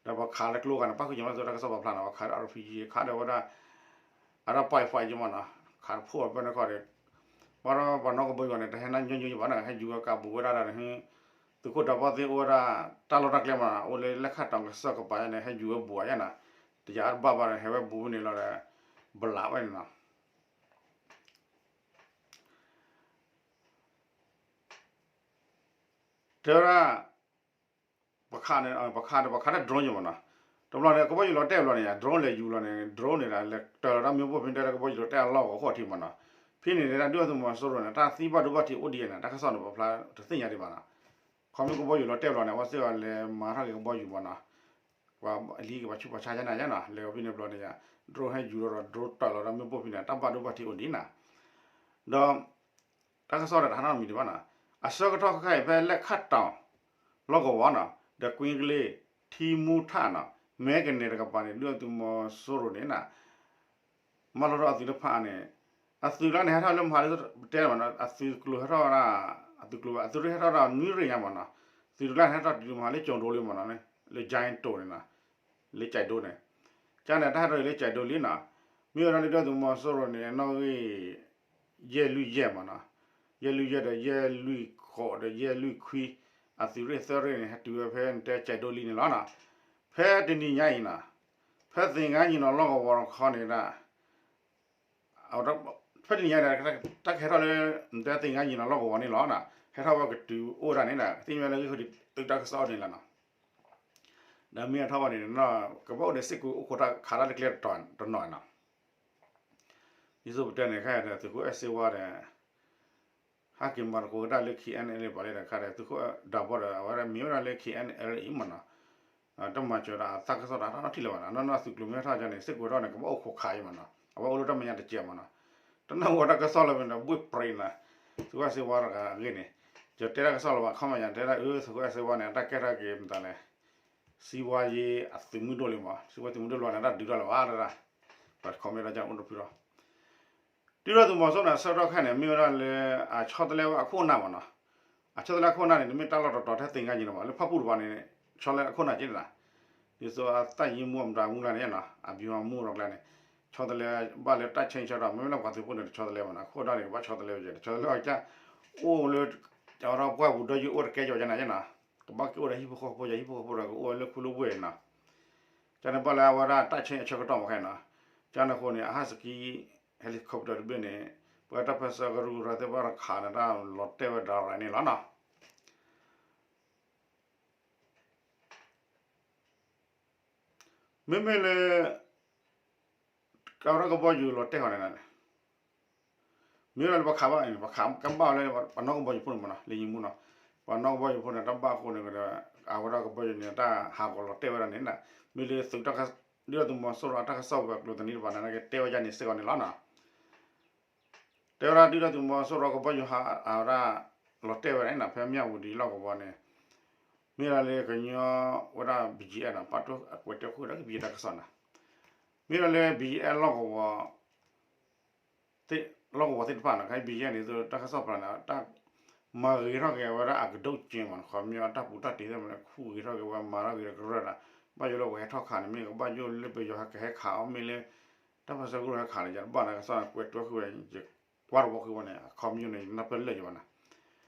ဒီးပှၤခးလၢကျိဂၤန့ၣ် ပၣ်ဃုာ်က့ၤမး တၢ်ကစီၣ်ပာ်ဖျါနီၤ ပှၤခးလၢ RPG ခးဒီးဝဲဒၣ် အတၢ် point five က့ၤမနီၤ ခးတဖှိၣ်ဝဲဖဲန့ၣ်ခီဒီး ဘၣ်ဒီးပှၤနီၣ်ကဘီယူၤန့ၣ် တဟဲနါညီညီဘၣ်နီၤ ဟဲယူၤဝဲကးဘူးဝဲဒၣ်ဒီး သုးခိၣ်ဒၢးဖီၣ်သ့ၣ်အိၣ်ဝဲဒၣ် တၢ်လီၢ်တၢ်ကျဲမနီၤ အိၣ်လၢလဲၣ်ခၣ်တီၤကစီၣ်ကပၤယါန့ၣ် ဟဲယူၤဝဲဘူးဝဲယါနီၤ တယၤတဘၣ်ဘၣ်ဒီး ဟဲဝဲဘူးဝဲန့ၣ်လီၤဒီး ဘျးဝဲန့ၣ်နီၤ တဲဝဲဒၣ် ပှၤခးန့ၣ် ပှၤခးန့ၣ် ပှၤခးတၢ် drone ယါမနီၤ တဘျီန့ၣ် ကဘီယူၤလီၤတဲာ်ဘျီန့ၣ်ယါ drone လဲၤယူၤလီၤန့ၣ် drone န့ၣ်ဒီး လဲၤတၢ်လီၤတၢ်မ့ၣ်ပိၢ်ဖဲတဲလၢကဘီယူၤလီၤတဲာ်အလီၢ်ကဝီၤခိၣ်ထံးမနီၤ ဖဲန့ၣ်န့ၣ် ဒုၣ်ဒါသုးမီၤစိရိၤန့ၣ် တၢ်သံဘၣ်ဒိဘၣ်ထံးအိၣ်ဒံးယါန့ၣ် တၢ်ကစီၣ်န့ၣ် ပာ်ဖျါတသ့ၣ်ညါဒံးဘၣ်နီၤ ခီမ့ၢ်ကဘီယူၤလီၤတဲာ်ဘျီန့ၣ် အဝဲသ့ၣ်အီၤလဲၤမၤထီၣ်က့ၤကဘီယူၤမနီၤ ပှၤအလံၤကဘၣ်ဆူးပှၤဆါယါန့ၣ်ယါနီၤ လဲၤဝဲဖဲန့ၣ်ဘျီန့ၣ်ယါ drone ဟဲယူၤလီၤဒီး drone တၢ်လီၤတၢ်မ့ၣ်ပိၢ်ဖဲန့ၣ် တၢ်ဘၣ်ဒိဘၣ်ထံးအိၣ်ဒံးနီၤ ဒီး တၢ်ကစီၣ်ဒီးတဟးနီတမံၤဒံးဘၣ်နီၤ အဆၢကတီၢ်ခဲခါအံၤဖဲလဲၣ်ခၣ်တီၤ လီၢ်ကဝီၤနီၤ ဒီးကွ့ကလ့ ထံမူထၣ်နီၤ မဲကနဲၣ်တကပၤန့ၣ် ဒုၣ်ဒါသုးမီၤစိရိၤန့ၣ်နီၤ မၤလိထီၣ်အသုးတဖၣ်န့ၣ် အသုးလါန့ၣ်ဟဲထီၣ်လၢမဟါလၢတဲမနီၤ အသုးကျိၤဟဲထီၣ်ဝဲဒၣ် အသုးကျိၤ အသုးရ့ၣ်ဟဲထီၣ်ဒီးနွံရ့ၣ်ညါမနီၤ သုးတကျါန့ၣ်ဟဲထီၣ်တုၤမဟါလၢကၠိၤဒိလံမနီၤ လၢကၠဲးတိၤန့ၣ်နီၤ လၢကၠဲးဒိန့ၣ် ကန့ၣ်တၢ်ဟဲထီၣ်လၢကၠဲးဒိလံနီၤ မ့ၢ်ဝဲဒၣ်လၢဒုၣ်ဒါသုးမီၤစိရိၤန့ၣ် အနီၣ်ဂံၢ် ယဲၢ်လွံၢ်ယဲၢ်မနီၤ ယဲၢ်လွံၢ်ယဲၢ်ဒီးယဲၢ်လွံၢ်ဃိးဒီးယဲၢ်လွံၢ်ခွံ အသုးရ့ၣ်သၢရ့ၣ်န့ၣ် ဟဲတုၤဝဲဖဲနတဲကၠဲးဒိလံန့ၣ်လီၤနီၤ ဖဲတနံၤညါအံၤနီၤ ဖဲသ့ၣ်ငါယံၤနီၤ လီၢ်ကဝီၤတခီန့ၣ်ဒၣ် ဖဲတနံၤညါန့ၣ် တၢ်ကဟဲထီၣ်လၢ နတဲသ့ၣ်ငါယံၤနီၤ လီၢ်ကဝီၤန့ၣ်လီၤနီၤ ဟဲထီၣ်ဝဲကတုၤအိၣ်ဒၣ်န့ၣ်ဒီး သ့ၣ်ညါလၢဂံၢ်ဃုာ်ဒီးသုးတၢ်ကစီၣ်အီၤန့ၣ်လီၤနီၤ ဒီးမ့ၢ်အထီၣ်ဘၣ်န့ၣ်နီၤ ကဘၣ်အိၣ်ဒီးစ့ၢ်ကီးအိၣ်ခိးတၢ်ခးတၢ်လၢကျဲတနီၤနီၤ ဒ်သိးပတဲန့ၣ် ခဲအံၤဒီး သုးခိၣ်အဲၣ်စ့ဝါဒီး ဟဲက့ၤမၤသကိးက့ၤတၢ်လၢ K N L A ပှၤလၢတခါဒီး သုးခိၣ်ဒၢးဘီဒီး အဝဲဒၣ်မ့ၢ်ဝဲဒၣ်လၢ K N L A အံၤမနီၤ တမၤစၢၤဒီးအတၢ်ကစီၣ်တၢ်နီတထံၣ်လၢၤဘၣ်နီၤ နီၢ်နီၢ်သုးကျိၤမ့ၢ်ဟဲထီၣ်ကန့ၣ် စ့ၢ်ကီးထီၣ်န့ၣ် ကဘၣ်အိၣ်ခိးခးအံၤမနီၤ အဝဲအိၣ်လၢတၢ်မဲာ်ညါတစဲးမနီၤ တနၢ်ဟူတၢ်ကစီၣ်လၢမ့ၢ်ဒီး ဘှ့ၣ်ပြံနၤ, သုးခိၣ်အဲၣ်စ့ဝါတဂၤအဂ့ၢ်န့ၣ်, ယတဲတၢ်ကစီၣ်လၢၤဘၣ် ခီမီညါ တဲဒၣ်အၢ သုးခိၣ်အဲၣ်စ့ဝါန့ၣ် အတၢ်ကဲထီၣ်က့ၤမတၤလဲၣ်, စံးဝါယ့အသုးမုၢ်ဒိၣ်လံမး, စံးဝါသုးမုၢ်ဒိၣ်လီၤန့ၣ် တၢ်ဒုးတၢ်လၢၤဘၣ်တဒၣ်, ပှၤ comment ဒီးကအိၣ်တဖုဒီး ဒုၣ်ဒါသုးမီၤစိရိၤန့ၣ် အဆၢကတီၢ်ခဲအံၤန့ၣ် မ့ၢ်ဝဲဒၣ်လၢ အဆီတလဲဝဲအခိၣ်အနၢ်မးနီၤ, အဆီတလဲအခိၣ်အနၢ်န့ၣ် တမ့ၢ်တၢ်လီၢ်တတီၤထဲသ့ၣ်ညါက့ၤန့ၣ်ဘၣ်, လၢဖၣ်ပူၣ်တပၤန့ၣ် ဆီတလဲအခိၣ်အနၢ်က့ၤန့ၣ်လီၤ, ဒ်သိးအတၢ်ယံမူအမတၤမူလၢန့ၣ်နီၤ အဘံၤမူဒီးကျဲန့ၣ်, ဆီတလဲဘၣ်လၢတၢ်ဆဲးဆီဒီး မ့မ့ၢ်လၢပှၤသုးဖိန့ၣ် တဆီတလဲမးနီၤ, အခိၣ်အနၢ်န့ၣ် ကဘၣ်ဆီတလဲဝဲကဲ တဆီတလဲအီၤကၢ်, အိၣ်လၢ အဝဲဒၣ်ပှၢ်ပူၤဒီးယိၤအိၣ်တကဲကီးကဲနၤက့ၤနီၤ, ကဘၣ်က့ၤအိၣ်ဒီးဟံၣ်ဖိဃီဖိယၤ ဟံၣ်ဖိဃီဖိဒီးကအိၣ်ဝဲလၢခူလၢဝ့ၢ်နီၤ, ကန့ၣ်ဘၣ်လၢအဝဲဒၣ်တၢ်ဆဲးအဆၢကတီၢ်မးခဲအံၤနီၤ, ကန့ၣ်အဃိန့ၣ် အဟၣ်စကံ helicopter တဘ့ၣ်န့ၣ် ပဝဲတၢ်ပၢဆှၢကရူၢ်ကရၢသ့ၣ်တဖၣ်တခးန့ၣ် တၢ်လီၤတဲာ်ဝဲဒၣ်ရၤန့ၣ်လီၤနီၤ. မ့မ့ၢ်လၢ ကဝဲဒၣ်ကဘီယူၤလီၤတဲာ်ဃီန့ၣ် မ့ၢ်ဝဲဒၣ်လၢပခးဘၣ် ပခးကဘၣ်လၢပှၤနီၣ်ကဘီယူၤဖိန့ၣ်မးနီၤ လၢယံၤမူနီၤ, ပှၤနီၣ်ကဘီယူၤဖိန့ၣ် တၢ်ဘၣ်အဃိန့ၣ်ဒီး အဝဲဒၣ်ကဘီယူၤန့ၣ် တၢ်ဟးဂီၤလီၤတဲာ်ဝဲဒၣ်န့ၣ် မ့ၢ်လၢသုး ဒုၣ်ဒါသုးမီၤစိရိၤအတၢ်ကစီၣ်ပူၤအကျိၤသနံတဖၣ်န့ၣ် ကတဲဝဲဒ်န့ၣ်စ့ၢ်ကီးန့ၣ်လီၤနီၤ. တဲဝဲဒၣ်ဒုၣ်ဒါသုးမီၤစိရိၤကဘီယူၤဟး အဝဲဒၣ် လီၤတဲာ်ဝဲဒၣ်န့ၣ်နီၤ ဖဲမၠၣ်ဝတံၤလီၢ်ကဝီၤန့ၣ် မ့ၢ်ဒၣ်လၢကညီဝဲဒၣ် ဘီကၠံအဲၣ် နီၤ ပာ်တ့ၢ်အကွဲးတဲဃုာ်ဒီးကဘီယူၤတၢ်ကစီၣ်နီၤ, မ့ၢ်ဒၣ်လၢ ဘီကၠံအဲၣ် လီၢ်ကဝီၤ လီၢ်ကဝီၤသ့ၣ်တဖၣ်နီၤ ခဲအံၤ ဘီကၠံအဲၣ် န့ၣ် တၢ်ကစီၣ်ဖျါန့ၣ် တၢ်မၤဂ့ၤထီၣ်က့ၤဝဲဒၣ်အကဒိၣ်ကၠ့မးနီၤ ခီပညီအတၢ်ပူၤတၢ်တံၤသ့ၣ်မးန့ၣ် ခူၣ်ဂ့ၤထီၣ်က့ၤဝဲမၤထီၣ်က့ၤဒီးကရၢၢ်နီၤ, ဘၣ်ယိၣ်လၢပှၤဟဲထီၣ်ခးန့ၣ် မ့ၢ်ကဘၣ်ယိၣ်လၢပယီၤဟဲကဟဲခးအီၤမ့ၢ်လၢ တၢ်ပၢဆှၢကရူၢ်ဟဲခးန့ၣ် ယတဘၣ်နီၤ ကစီၣ်န့ၣ် ကွဲးတဲဃုာ်ဝဲ ယကွၢ်တဝီဃုာ်ဝဲန့ၣ် အခီပညီန့ၣ် ယနၢ်ပၢၢ်လၢာ်ယဘၣ်နီၤ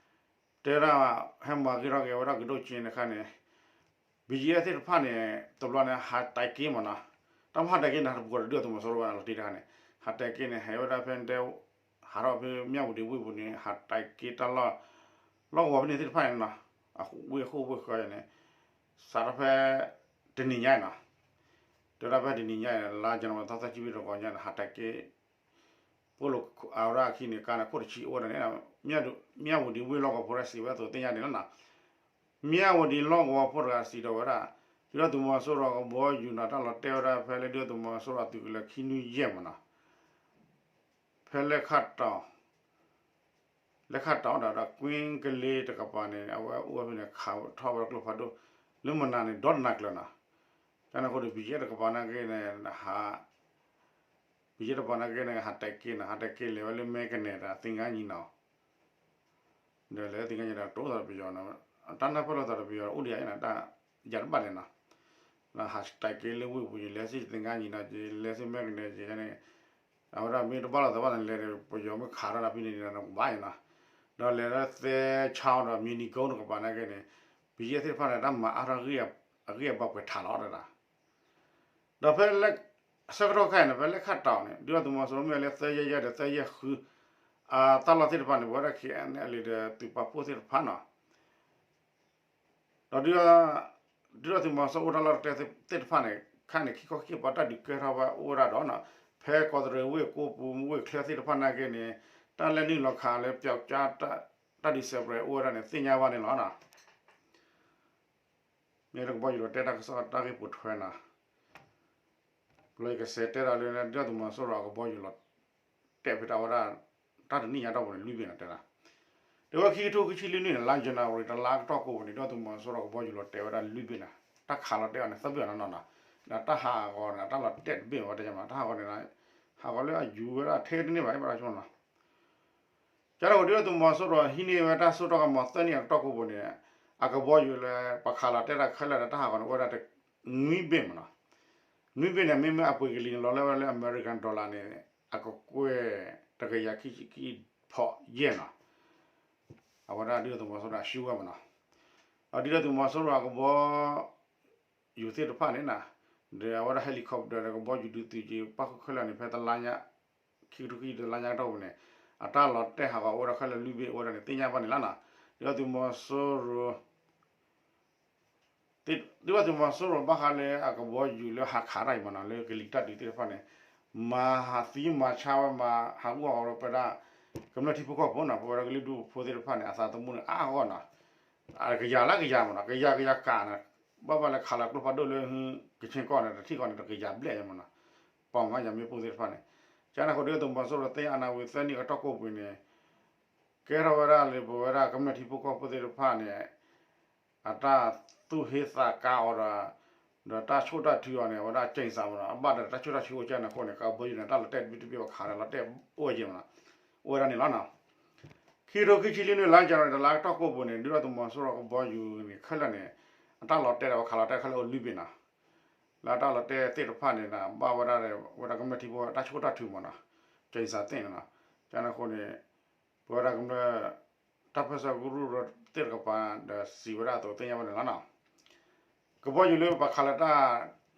တဲဝဲဒၣ် ဟဲမၤဂ့ၤထီၣ်က့ၤဝဲဒၣ်ကဒိၣ်ကၠ့န့ၣ်ခါန့ၣ် ဘီကၠံအဲၣ် သ့ၣ်တဖၣ်န့ၣ် တဘျီန့ၣ် ဟးတဲာ်က့ၤမးနီၤ, တၢ်မၤဟးတဲာ်က့ၤန့ၣ် တပူၤဃီဒီးဒုၣ်ဒါသုးမီၤစိရိၤဘၣ်န့ၣ် လီၤတံၢ်တခါန့ၣ် ဟးတဲာ်က့ၤန့ၣ် ဟဲဝဲဒၣ်ဖဲတဲ ဟးထီၣ်ဖဲမၠၣ်ဝတံၤဝ့ၢ်ပူၤန့ၣ် ဟးတဲာ်က့ၤတၢ်လီၢ် လီၢ်ကဝီၤဖဲန့ၣ်သ့ၣ်တဖၣ်န့ၣ်နီၤ, အဝ့ၢ်အဃိဝ့ၢ်ဃီန့ၣ် စးထီၣ်ဖဲ တနံၤညါနီၤ, တဲဒၣ်ဖဲတနံၤညါန့ၣ် လါယနူၤအါရံၤသီသၢဆံဝံၤတဂီၤညါန့ၣ် ဟးတဲာ်က့ၤ ပိၣ်လိာ်အဝဲဒၣ်အခံန့ၣ် ကါန့ၣ်ခိၣ်တဆံအိၣ်ဝဲဒၣ်န့ၣ် မၠၣ်ဝတံၤဝ့ၢ်လီၢ်ကဝီၤဖိတဂၤစံးဝဲအသိးသ့ၣ်ညါန့ၣ်လီၤနီၤ, မၠၣ်ဝတံၤလီၢ်ကဝီၤဖိတဂၤစံးဒီးဝဲဒၣ် ဒုၣ်ဒါသုးမီၤစိရိၤကဘီယူၤနီၤ တၢ်လီၤတဲာ်ဝဲဒၣ်ဖဲလၢဒုၣ်ဒါသုးမီၤစိရိၤအသုးကလၢၤခံနွံယဲၢ်မးနီၤ ဖဲလဲခၣ်တီၤ လဲခၣ်တီၤဒီး ဒီးကွ့ကလ့တကပၤန့ၣ် အဝဲအိၣ်ဝဲဖဲန့ၣ် ခးထီၣ်ဝဲကျိဖးဒိၣ် လၢမနၤန့ၣ် ဒီတနၤကျၢၤနီၤ, ကန့ၣ်အဃိဒီး ဘီကၠံအဲၣ် တကပၤနာ်က့န့ၣ် ဟး ဘီကၠံအဲၣ် တကပၤနာ်က့န့ၣ် ဟးတဲာ်က့ၤနီၤ ဟးတဲာ်က့ၤလဲၤဝဲလၢမဲကနဲၤဒီးသ့ၣ်ငါနံၤနီၤ ဒီးလဲၤသ့ၣ်ငါနံၤဒီး တိၢ်သးတပယီၤနီၤ, တၢ်နၢ်ပၢၢ်လိာ်သးတပယီၤအိၣ်ဒံးယါနီၤ တၢ်ယၤတဘၣ်လဲၣ်နီၤ, ဟးတဲာ်က့ၤလၢဝ့ၢ်ပူၤန့ၣ် လဲၤဆ့သ့ၣ်ငါနံၤနီၤ လဲၤဆ့မဲကနဲၤက့ၤန့ၣ်, အဝဲဒၣ်မ့ၢ်တဘၣ်လိာ်သးဘၣ်န့ၣ် လဲၤဒီးပယီၤမ့ၢ်ခးထီၣ်ဒီးဖဲန့ၣ်န့ၣ် ကဘၣ်ယါနီၤ, ဒီးလဲၤလၢသဲဆါဒီး မံၤနံၤကိတကပၤနာ်က့န့ၣ် ဘီကၠံအဲၣ် သ့ၣ်တဖၣ်န့ၣ် တၢ်မၤအါထီၣ်အဂံၢ်အဘါပှဲၤထးလီၤတဒၣ် ဒီးဖဲ ဆၢကတီၢ်ခဲအံၤန့ၣ် ဖဲလဲခၣ်တီၤန့ၣ် ဒုၣ်ဒါသုးမီၤစိရိၤမ့ၢ်လၢသၢယဲၢ်ယဲၢ်ဒီးသၢယဲၢ်ဃု အတၢ်လီၢ်သ့ၣ်တဖၣ်န့ၣ် ပဝဲဒၣ် ခဲအံၤန့ၣ် အလံၤဒီးသုးပာ်ဖှိၣ်သ့ၣ်တဖၣ်နီၤ, ဒီး ဒုၣ်ဒါသုးမီၤစိရိၤအိၣ်တၢ်လီၢ်တၢ်ကျဲသ့ၣ်တဖၣ်န့ၣ် ခဲအံၤန့ၣ် ခံခီခံကပၤတၢ်ဒုးကဲထီၣ်ဝဲအိၣ်ဝဲဒၣ်ဒီးနီၤ, ဖဲကီးတရံးဝ့ၢ်ကိပူၤ ဝ့ၢ်ချၢသ့ၣ်တဖၣ်နာ်က့န့ၣ် တၢ်လဲၤနုာ်လီၤခးလၢပျီကၠါ တၢ်ဒုးစဲးပြဲးအိၣ်ဝဲဒၣ်န့ၣ် သ့ၣ်ညါဘၣ်န့ၣ်လီၤနီၤ. မ့ၢ်လၢကဘီယူၤလီၤတဲာ်တၢ်ကစီၣ်တၢ်ဂ့ၢ်ပိာ်ထွဲနီၤ, လၢယကစဲးတဲဒီးလၢ ဒုၣ်ဒါသုးမီၤစိရိၤအကဘီယူၤလီၤတဲာ်ဖဲတၢ်ဝဲဒၣ် တၢ်တနံၣ်ညါတီၢ်ပူၤန့ၣ် လွံၢ်ဘ့ၣ်နီၤတဲဒၣ်, တဲဝဲခံကထိခံဆံလွံၢ်န့ၣ် လါ January တလါကတီၢ်ကိးပူၤန့ၣ် ဒုၣ်ဒါသုးမီၤစိရိၤအကဘီယူၤလီၤတဲာ်ဝဲဒၣ်လွံၢ်ဘ့ၣ်နီၤ, တၢ်ခးလီၤတဲာ်အီၤန့ၣ် သၢဘ့ၣ်အီၤနီၤနီၤ, ဒီးတၢ်ဟးဂီၤန့ၣ် တၢ်လီၤတဲာ်တဘ့ၣ်ဝဲတဲမး တၢ်ဟးဂီၤန့ၣ် ဟးဂီၤလၢအယူၤဝဲဒၣ်ထဲတန့ၢ်ဘၣ် ဘၣ်တၢ်ဆိနီၤ ကန့ၣ်အဃိ ဒုၣ်ဒါသုးမီၤစိရိၤဟံးန့ၢ်ဝဲတၢ်စိတၢ်ကမီၤသၢနံၣ်အကတီၢ်ကိးပူၤန့ၣ် အကဘီယူၤလၢ ပှၤခးလီၤတဲာ်တၢ်ခဲလၢာ်ဒီးတၢ်ဟးဂီၤန့ၣ် အိၣ်ဝဲဒၣ်နွံဘ့ၣ်မးနီၤ, နွံဘ့ၣ်န့ၣ် မ့မ့ၢ်အပှ့ၤကလံၤန့ၣ် လီၤလၢဝဲလၢ American dollar န့ၣ် အကကွဲၢ်တကယၤခံဆံခံဖီယဲၢ်နီၤ, အဝဲဒၣ်ဒုၣ်ဒါသုးမီၤစိရိၤအဆူဝဲမးနီၤ, ဒီးဒုၣ်ဒါသုးမီၤစိရိၤအကဘီ ယူၤသ့ၣ်တဖၣ်န့ၣ်နီၤ, ဒီးအဝဲဒၣ် helicopter ဒီးကဘီယူၤဒုးသုးက့ၤပၣ်ဃုာ်ခဲလၢာ်န့ၣ် ဖဲတလါညါခံကထိခံဆံတလါညါကတီၢ်ပူၤန့ၣ် အတၢ်လီၤတဲာ်ဟးဂီၤအိၣ်ဝဲဒၣ်ခဲလၢာ်လွံၢ်ဘ့ၣ်အိၣ်ဝဲဒၣ်န့ၣ် သ့ၣ်ညါဘၣ်န့ၣ်လီၤနီၤ, ဒုၣ်ဒါသုးမီၤစိရိၤ ဒုၣ်ဒါသုးမီၤစိရိၤဘၣ်ဃးလၢအကဘီယူၤလၢဟးခးတၢ်အံၤမးနီၤ လၢကလံၤတၢ်ဒုးသ့ၣ်တဖၣ်န့ၣ် မၤဟးသံမၤဆါဝဲမၤဟးဂူာ်ဟးဂီၤဝဲပဝဲဒၣ် ကမျၢၢ်ထံဖိကီၢ်ဖိနီၤ ပဝဲဒၣ်ကလုာ်ဒူၣ်ဖိသ့ၣ်တဖၣ်န့ၣ် အသးသမူန့ၣ်အါအါဂီၢ်ဂီၢ်နီၤ, အကယၤလၢကယၤမးနီၤ ကယၤကယၤကးန့ၣ် ဘၣ်ဘၣ်လၢခးလီၤကျိဖးဒိၣ်လၢ ကဆ့ကီၢ်န့ၣ် တထံၣ်ဃီန့ၣ် တကယၤဘျဲၣ်မးနီၤ, ပှၤမၤယၤမ့ၣ်ပိၢ်သ့ၣ်တဖၣ်န့ၣ် ကန့ၣ်အဃိ ဒုၣ်ဒါသုးမီၤစိရိၤသ့ၣ်ညါ အနၢ်ဝံၤသၢနံၣ်အကတီၢ်ကိးပူၤန့ၣ် ကဲထီၣ်ဝဲဒၣ်လၢပဝဲဒၣ်ကမျၢၢ်ထံဖိကီၢ်ဖိသ့ၣ်တဖၣ်န့ၣ် အတၢ်သူၣ်ဟ့သးကါအီၤဒီး ဒီးတၢ်ဆိၣ်တၢ်ထုအီၤန့ၣ် အဝဲဒၣ်ကၠဲးစးမ့ၢ်နီၤ အဘၣ်ဒီးတၢ်ဆိၣ်တၢ်ထုအိၣ်ကဲန့ၣ်အဃိန့ၣ် ကဘီယူၤန့ၣ် တၢ်လီၤတဲာ်တဘ့ၣ်တဘ့ၣ် ပခးဒီးလီၤတဲာ်အိၣ်ဝဲက့ၤမ့ၢ်နီၤ အိၣ်ဝဲဒၣ်န့ၣ်လီၤနီၤ. ခံကထိခံဆံလွံၢ်နံၣ် လါယနူၤအါရံၤ တလါကတီၢ်ကိးပူၤန့ၣ် ဒုၣ်ဒါသုးမီၤစိရိၤကဘီယူၤန့ၣ် ခဲလၢာ်န့ၣ် အတၢ်လီၤတဲာ်ဒီးပခးလီၤတဲာ်ခဲလၢာ်အိၣ်လွံၢ်ဘ့ၣ်နီၤ လၢအတၢ်လီၤတဲာ်သ့ၣ်တဖၣ်န့ၣ် ဘၣ်ဝဲဒၣ်ဒီး ဝဲဒၣ်ကမျၢၢ်ထံဖိတၢ်ဆိၣ်တၢ်ထုမ့ၢ်နီၤ ကၠဲးစးသ့ၣ်န့ၣ်နီၤ ကန့ၣ်အဃိန့ၣ် ပဝဲဒၣ်ကမျၢၢ် တၢ်ပၢၢ်ဆၢကရူၢ်သ့ၣ်တကပၤဒီးစံးဝဲဒၣ်အသိးသ့ၣ်ညါဝဲန့ၣ်လီၤနီၤ. ကဘီယူၤလၢပှၤခးလီၤတၢ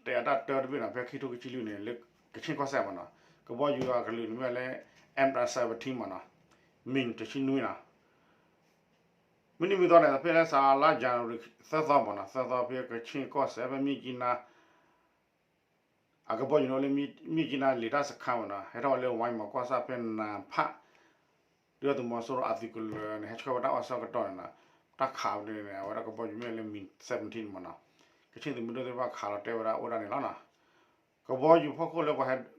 ်တဲာ်အတၢ်တၢတဘ့ၣ်နီၤ ဖဲခံကထိခံဆံလွံၢ်န့ၣ် လၢကခ့ၣ်ကီၢ်စဲၣ်မ့ၢ်နီၤ ကဘီယူၤအကလုာ်န့ၣ်မ့ၢ်လၢ M seventeen မ့ၢ်နီၤ မံၣ်တဆံနွံနီၤ မုၢ်နံၤမုၢ်သီန့ၣ် ဖဲလၢစးလါယနူၤအါရံၤ သၢသီမ့ၢ်နီၤ သၢသီဖဲကခ့ၣ်ကီၢ်စဲၣ်ဖဲမံၣ်ကံနါ အကဘီယူၤန့ၣ်အိၣ်လၢမံၣ်ကံနါလံာ်တၢ်စခါမ့ၢ်နီၤ ဟဲထီၣ်ဝဲလၢဝါမၤကီၢ်ဆၣ်ဖဲနၢ်ဖး ဒုၣ်ဒါသုးမီၤစိရိၤအသုးကလၢၤန့ၣ် ဟဲဆှၢဝဲတၢ်အီၣ်ဆၢကတီၢ်န့ၣ်နီၤ တၢ်ခးဝဲန့ၣ် အဝဲဒၣ်ကဘီယူၤမ့ၢ်လၢမံၣ် seventeen မ့ၢ်နီၤ ကခ့ၣ်သုးမုၢ်ဒိၣ်သ့ၣ်တဖၣ်ခးလီၤတဲာ်ဝဲဒၣ်အိၣ်ဒၣ်န့ၣ်လီၤနီၤ. ကဘီယူၤဖီခိၣ်လၢ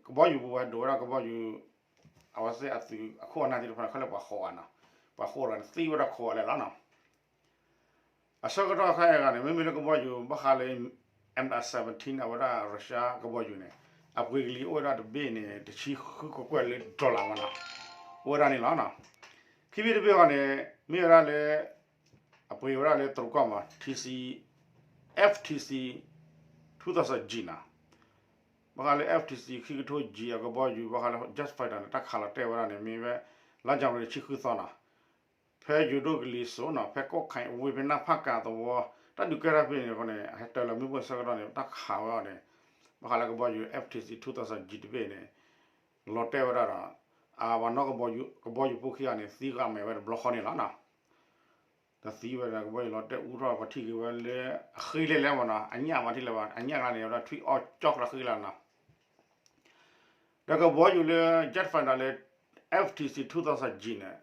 ကဘီယူၤပူၤပှၤဟဲဒိးဝဲဒၣ်ကဘီယူၤ အဝဲသ့ၣ်အသုးအခိၣ်အနၢ်သ့ၣ်တဖၣ်န့ၣ် ခဲလၢာ်ပှၤဃိးဂၤနီၤ ပှၤဃိးဂၤန့ၣ်သံဝဲဒၣ်ခိးဂၤလဲၣ်လီၤနီၤ. အဆၢကတီၢ်ခဲအံၤဂၤန့ၣ် မ့မ့ၢ်လၢကဘီယူၤဘၣ်ဃးလၢ M seventeen အဝဲဒၣ် Russia ကဘီယူၤန့ၣ် အပှ့ၤကလံၤအိၣ်ဝဲဒၣ်တဘ့ၣ်န့ၣ် တဆံဃုကကွဲၢ်လၢ dollar မ့ၢ်နီၤ အိၣ်ဝဲဒၣ်န့ၣ်လီၤ. ခံဘ့ၣ်တဘ့ၣ်ဂၤန့ၣ် မ့ၢ်ဝဲဒၣ်လၢ အပှ့ၤဝဲဒၣ်လၢတရူးကီၢ်မ့ၢ် F T C two thousand G နီၤ ဘၣ်ဃးလၢ F T C ခံကထိ G အကဘီယူၤ ဘၣ်ဃးလၢ jet fighter န့ၣ် တၢ်ခးလီၤတဲာ်ဝဲဒၣ်န့ၣ် မ့ၢ်ဝဲ လါယနူၤအါရံၤတဆံဃုသီနီၤ ဖဲယိၤဒိၣ်ကလံၤစိးနီၤ ဖဲကီၢ်ခါအဝ့ၢ်ဖဲနၢ်ဖးကၤသဝီ တၢ်ဒုးကဲထီၣ်ဖဲန့ၣ်အဃိန့ၣ် ဟဲတၢၤလီၤမ့ၣ်ပိၢ်အဆၢကတီၢ်န့ၣ် တၢ်ခးဝဲအီၤန့ၣ် ဘၣ်ဃးလၢကဘီယူၤ F T C two thousand G တဘ့ၣ်န့ၣ် လီၤတဲာ်ဝဲဒၣ်ဒီး အပှၤနီၣ်ကဘီယူၤဖိခံဂၤန့ၣ် သံဂၤမဲာ်ဝဲတဘျီဃီန့ၣ်လီၤနီၤ. ဒီးသံဝဲဒၣ်ကဘီယူၤလီၤတဲာ်အူထီၣ်ပှၤထံၣ်က့ၤဝဲလၢ အဃ့လဲၣ်လဲၣ်မ့ၢ်နီၤ အညၣ်မၤထံၣ်လၢၤဘၣ် အညၣ်ကျါန့ၣ် ဝဲဒၣ်ထွံၣ်အီၣ်ကၠီကျါဃ့လၢၤနီၤ ဒီးကဘီယူၤလၢ jet fighter လၢ F T C two thousand G န့ၣ်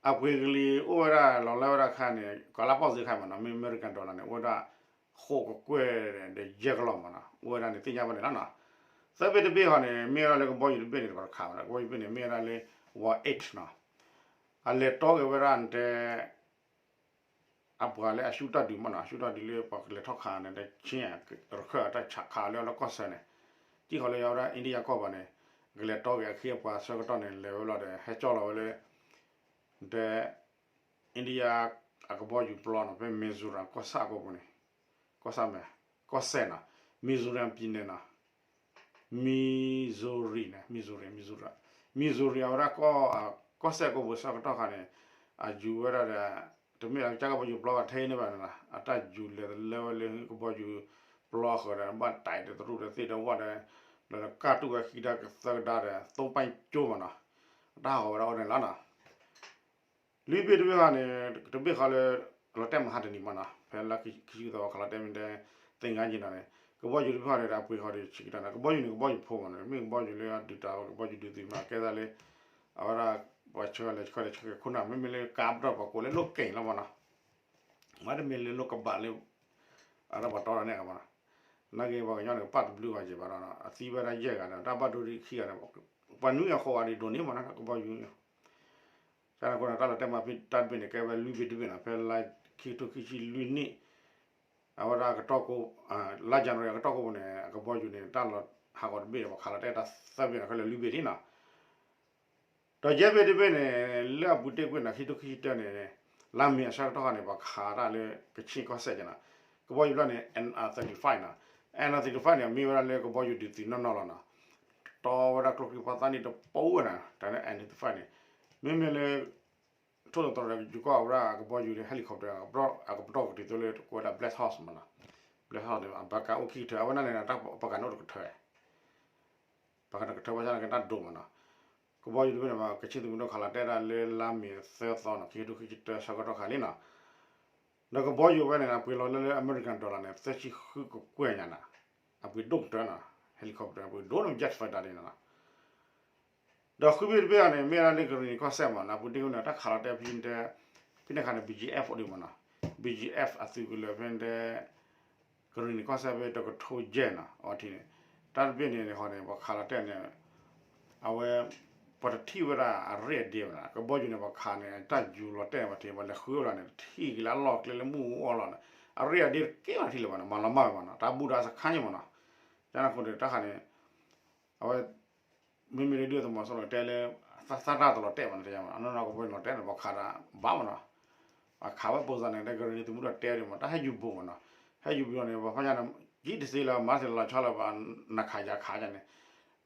အပှ့ၤကလံၤအိၣ်ဝဲဒၣ်လီၤလၢဝဲဒၣ်ခါန့ၣ် ကလါပီၢ်စ့ခါမ့ၢ်နီၤ မ့ၢ် American dollar န့ၣ် အိၣ်ဝဲဒၣ် ဃိးကကွဲၢ်ဒီးယဲၢ်ကလီၢ်မ့ၢ်နီၤ အိၣ်ဝဲဒၣ်န့ၣ်သ့ၣ်ညါဘၣ်န့ၣ်လီၤနီၤ. သၢဘ့ၣ်တဘ့ၣ်ဃီန့ၣ် မ့ၢ်ဝဲဒၣ်လၢကဘီယူၤတဘ့ၣ်န့ၣ် ပတခးဘၣ် ကဘီယူၤတဘ့ၣ်န့ၣ် မ့ၢ်ဝဲဒၣ်လၢ War eight နီၤ အလဲၤတီက့ၤဝဲဒၣ်တဲ အပှၤလၢအဆူၣ်တၢ်ဒုးမ့ၢ်နီၤ အဆူၣ်တၢ်ဒုးလၢပှၤကလဲၤထီၣ်ခးန့ၣ် တဆ့ ရခၢၣ်အတၢ်ခးလၢအလီၢ်ကီၢ်ဆၢန့ၣ် တံၢ်ဃီလၢယဝဲဒၣ် India ကီၢ်ဘၣ်န့ၣ် ကလဲၤတီက့ၤအခ့အပှၤဆၢကတီၢ်န့ၣ် လဲၤဝဲလီၤဒီး ဟဲကၠီလီၤဝဲလၢ တဲ India အကဘီယူၤပျီနီၤ ဖဲ Mizoram ကီၢ်ဆၣ်အကီၢ်ပူၤန့ၣ် ကီၢ်ဆၣ်မဲာ် ကီၢ်စဲၣ်နီၤ Mizoram ပံၤန့ၣ်နီၤ Missouri န့ၣ် Missouri Missouri Missouri အဝဲဒၣ် ကီၢ်စဲၣ်ကီၢ်ပူၤဆၢကတီၢ်ခါန့ၣ် အယူၤဝဲဒၣ်ဒီး တမ့ၢ်လၢကစၢ်ကဘီယူၤပျီဘၣ်ထဲန့ၣ်ဘၣ်န့ၣ်နီၤ အတၢ်ယူၤလဲၤလၢဝဲလၢကဘီယူၤပျီအဃၢၤဒီး ဘၣ်တၢ်အံၤဒီးတရူၣ်ဒီးသ့ၣ်ဒီးဝၣ်ဒီး ဒီးကၢ်တူၢ်ဝဲခံဒါကသၢကဒါဒီး သိပၢ်ကၠိမ့ၢ်နီၤ အတၢ်ဟးဂီၤဝဲဒၣ်အိၣ်န့ၣ်လီၤနီၤ. လွံၢ်ဘ့ၣ်တဘ့ၣ်ဃီန့ၣ် တဘ့ၣ်ဃီလၢ လီၤတဲာ်မဟါတနံၤမ့ၢ်နီၤ ဖဲလါခံဆံသီခါလီၤတဲာ်မ့ၢ်တဲ သင်္ဃန်းညီနောင် န့ၣ် ကဘီယူၤတဘ့ၣ်ဃီန့ၣ် အပှ့ၤဃီဒီးဆံးကဒါန့ၣ် ကဘီယူၤန့ၣ် ကဘီယူၤဖိမ့ၢ်နီၤ မ့ၢ်ကဘီယူၤလၢအဒုးတၢ်ကဘီယူၤဒုးသုးမ့ၢ်ကဲသးလၢ အဝဲဒၣ် ပှၤဆှၢလဲၤဆှၢလဲၤဆှၢက့ၤခိၣ်နၢ် မ့မ့ၢ်လၢကါပတီၢ်ပှၤကိးလၢလိၣ်က့ၤလီၤမ့ၢ်နီၤ မ့တမ့ၢ်လၢလိၣ်ကဘၣ်လၢ အဝဲဒၣ်ပှၤတီတၢ်န့ၣ်အဂီၢ်မ့ၢ်နီၤ နာ်က့ပှၤကညီန့ၣ် ကပာ်တဘျုးဂၤယဲၢ်ဘၣ်ဒီး အသံဝဲဒၣ်ယဲၢ်ဂၤဒီး တၢ်ဘၣ်ဒိဒ်ခံဂၤဒီး ပှၤနွံဂၤဃိးဂၤဒ်ဒိၣ်န့ၣ်မ့ၢ်နီၤ ကဘီယူၤန့ၣ် ကန့ၣ်အဃိန့ၣ် တၢ်လီၤတဲာ်မၤဖဲတၢ်တဘ့ၣ်န့ၣ် ကဲဝဲလွံၢ်ဘ့ၣ်တဘ့ၣ်နီၤ ဖဲလါခံကထိခံဆံလွံၢ်နံၣ် အဝဲဒၣ်ကတီၢ်ကိး လါယနူၤအါရံၤအကတီၢ်ကိးပူၤန့ၣ် အကဘီယူၤန့ၣ် တၢ်လီၤဟးဂီၤတဘ့ၣ်ဒီး ပှၤခးလီၤတဲာ်တၢ်သၢဘ့ၣ်နီၤ ခဲလၢာ်လွံၢ်ဘ့ၣ်ဒ်နီၤ ဒီးယဲၢ်ဘ့ၣ်တဘ့ၣ်န့ၣ် လၢအပူၤတ့ၢ်ကွံာ်န့ၣ် ခံကထိခံဆံတၢန့ၣ် လါမ့ၤအဆၢကတီၢ်ခါန့ၣ် ပှၤခးတၢ်လၢကခ့ၣ်ကီၢ်စဲၣ်က့ၤနီၤ ကဘီယူၤဖျၢၣ်န့ၣ် M R thirty-five နီၤ M R thirty-five န့ၣ် မ့ၢ်ဝဲဒၣ်လၢကဘီယူၤဒုးသုးနီၢ်နီၢ်လီၤနီၤ တီဝဲဒၣ်ကျိချံမျိာ်သၣ်န့ၣ်တပူၤဝဲနီၤ တၢ်လၢ M R thirty-five န့ၣ် မ့မ့ၢ်လၢ ထိၣ်သတြီၤဒီးယူၤကီၢ်ဝဲဒၣ်ကဘီယူၤန့ၣ် helicopter အကပတီၢ်ကတုၤသိလၢကိးဝဲဒၣ် Black Hawk မ့ၢ်နီၤ Black Hawk န့ၣ် အဘၣ်ကးအိၣ်ခံကထၢ အဝဲဒၣ်န့ၣ် ပှၤကးန့ၣ်အိၣ်တကထၢ ပှၤကးန့ၣ်ကထၢဘၣ်ဆၣ်န့ၣ်ကတၢ်ဒိၣ်မ့ၢ်နီၤ ကဘီယူၤတဘ့ၣ်န့ၣ် ကခ့ၣ်သုးမုၢ်ဒိၣ်ခးလီၤတဲာ်ဒၣ်လၢလါမ့ၤသၢသီနီၤ ခံကထိခံဆံတၢဆၢကတီၢ်ခါလံနီၤ ဒီးကဘီယူၤဝဲန့ၣ် အပှ့ၤလီၤလၢလၢ American dollar န့ၣ် သၢဆံဃုကကွဲၢ်ညါနီၤ အပှ့ၤဒိၣ်ကတၢၢ်နီၤ helicopter အပှ့ၤဒိၣ်န့ၣ် jet fighter ဒ်န့ၣ်နီၤ ဒီးဃုဘ့ၣ်တဘ့ၣ်အံၤန့ၣ် မ့ၢ်ဝဲဒၣ်လၢကရံၣ်နံၤကီၢ်စဲၣ်မ့ၢ်နီၤ အပူၤတ့ၢ်ကွံာ်န့ၣ် တၢ်ခးလီၤတဲာ်ဖဲန့ၣ် ဖဲန့ၣ်အခါန့ၣ် B G F အိၣ်ဒံးမ့ၢ်နီၤ B G F အသုးကလၢၤဖဲန့ၣ် ကရံၣ်နံၤကီၢ်စဲၣ်ဖဲတကထိယဲၢ်နီၤ အဝဲထံၣ်န့ၣ် တၢ်တဘ့ၣ်န့ၣ်ဃီန့ၣ် ပှၤခးလီၤတဲာ်န့ၣ် အဝဲ ပှၤတထံၣ်ဝဲဒၣ်အရ့ၣ်အဒ့ဘၣ်နီၤ, ကဘီယူၤန့ၣ် ပှၤခးန့ၣ် တၢ်ယူၤလီၤတဲာ်န့ၣ် ပှၤထံၣ် ပှၤလဲၤဃုဝဲလီၤန့ၣ် တထံၣ်က့ၤလၢအလီၢ်ကျဲလၢမုၢ်အူအီၣ်လီၤန့ၣ် အရ့ၣ်အဒ့တကဲဘၣ်ထံၣ်လၢၤဘၣ်နီၤ, မၤလီၤမၢ်ဝဲမနီၤ, တၢ်ဘူၣ်ဒီးစခါန့ၣ်မနီၤ, ကန့ၣ်အဃိန့ၣ် တၢ်ခးန့ၣ် အဝဲ မ့မ့ၢ်လၢဒုၣ်ဒါသုးမီၤစိရိၤတဲလၢ သးတၢ်တလီၤတဲာ်ဘၣ်န့ၣ် တယၤမနီၤ, အနီၢ်နီၢ်ကဘီယူၤလီၤတဲာ်န့ၣ် ပှၤခးတၢ်ဘၣ်မနီၤ, အခးဝဲပိၢ်စၢ်န့ၣ် ဒီးကရ့ၣ်နံၤသုးမုၢ်ဒိၣ်တဲဒံးမနီၤ, တၢ်ဟဲယူၤဘူးမနီၤ, ဟဲယူၤဘူးလီၤန့ၣ် ပှၤဖီၣ်ညါန့ၣ် ကံတသ့လၢၤ မၤတသ့လၢၤလီၤဆီလၢၤဘၣ်, နခးယၤခးယၤန့ၣ်,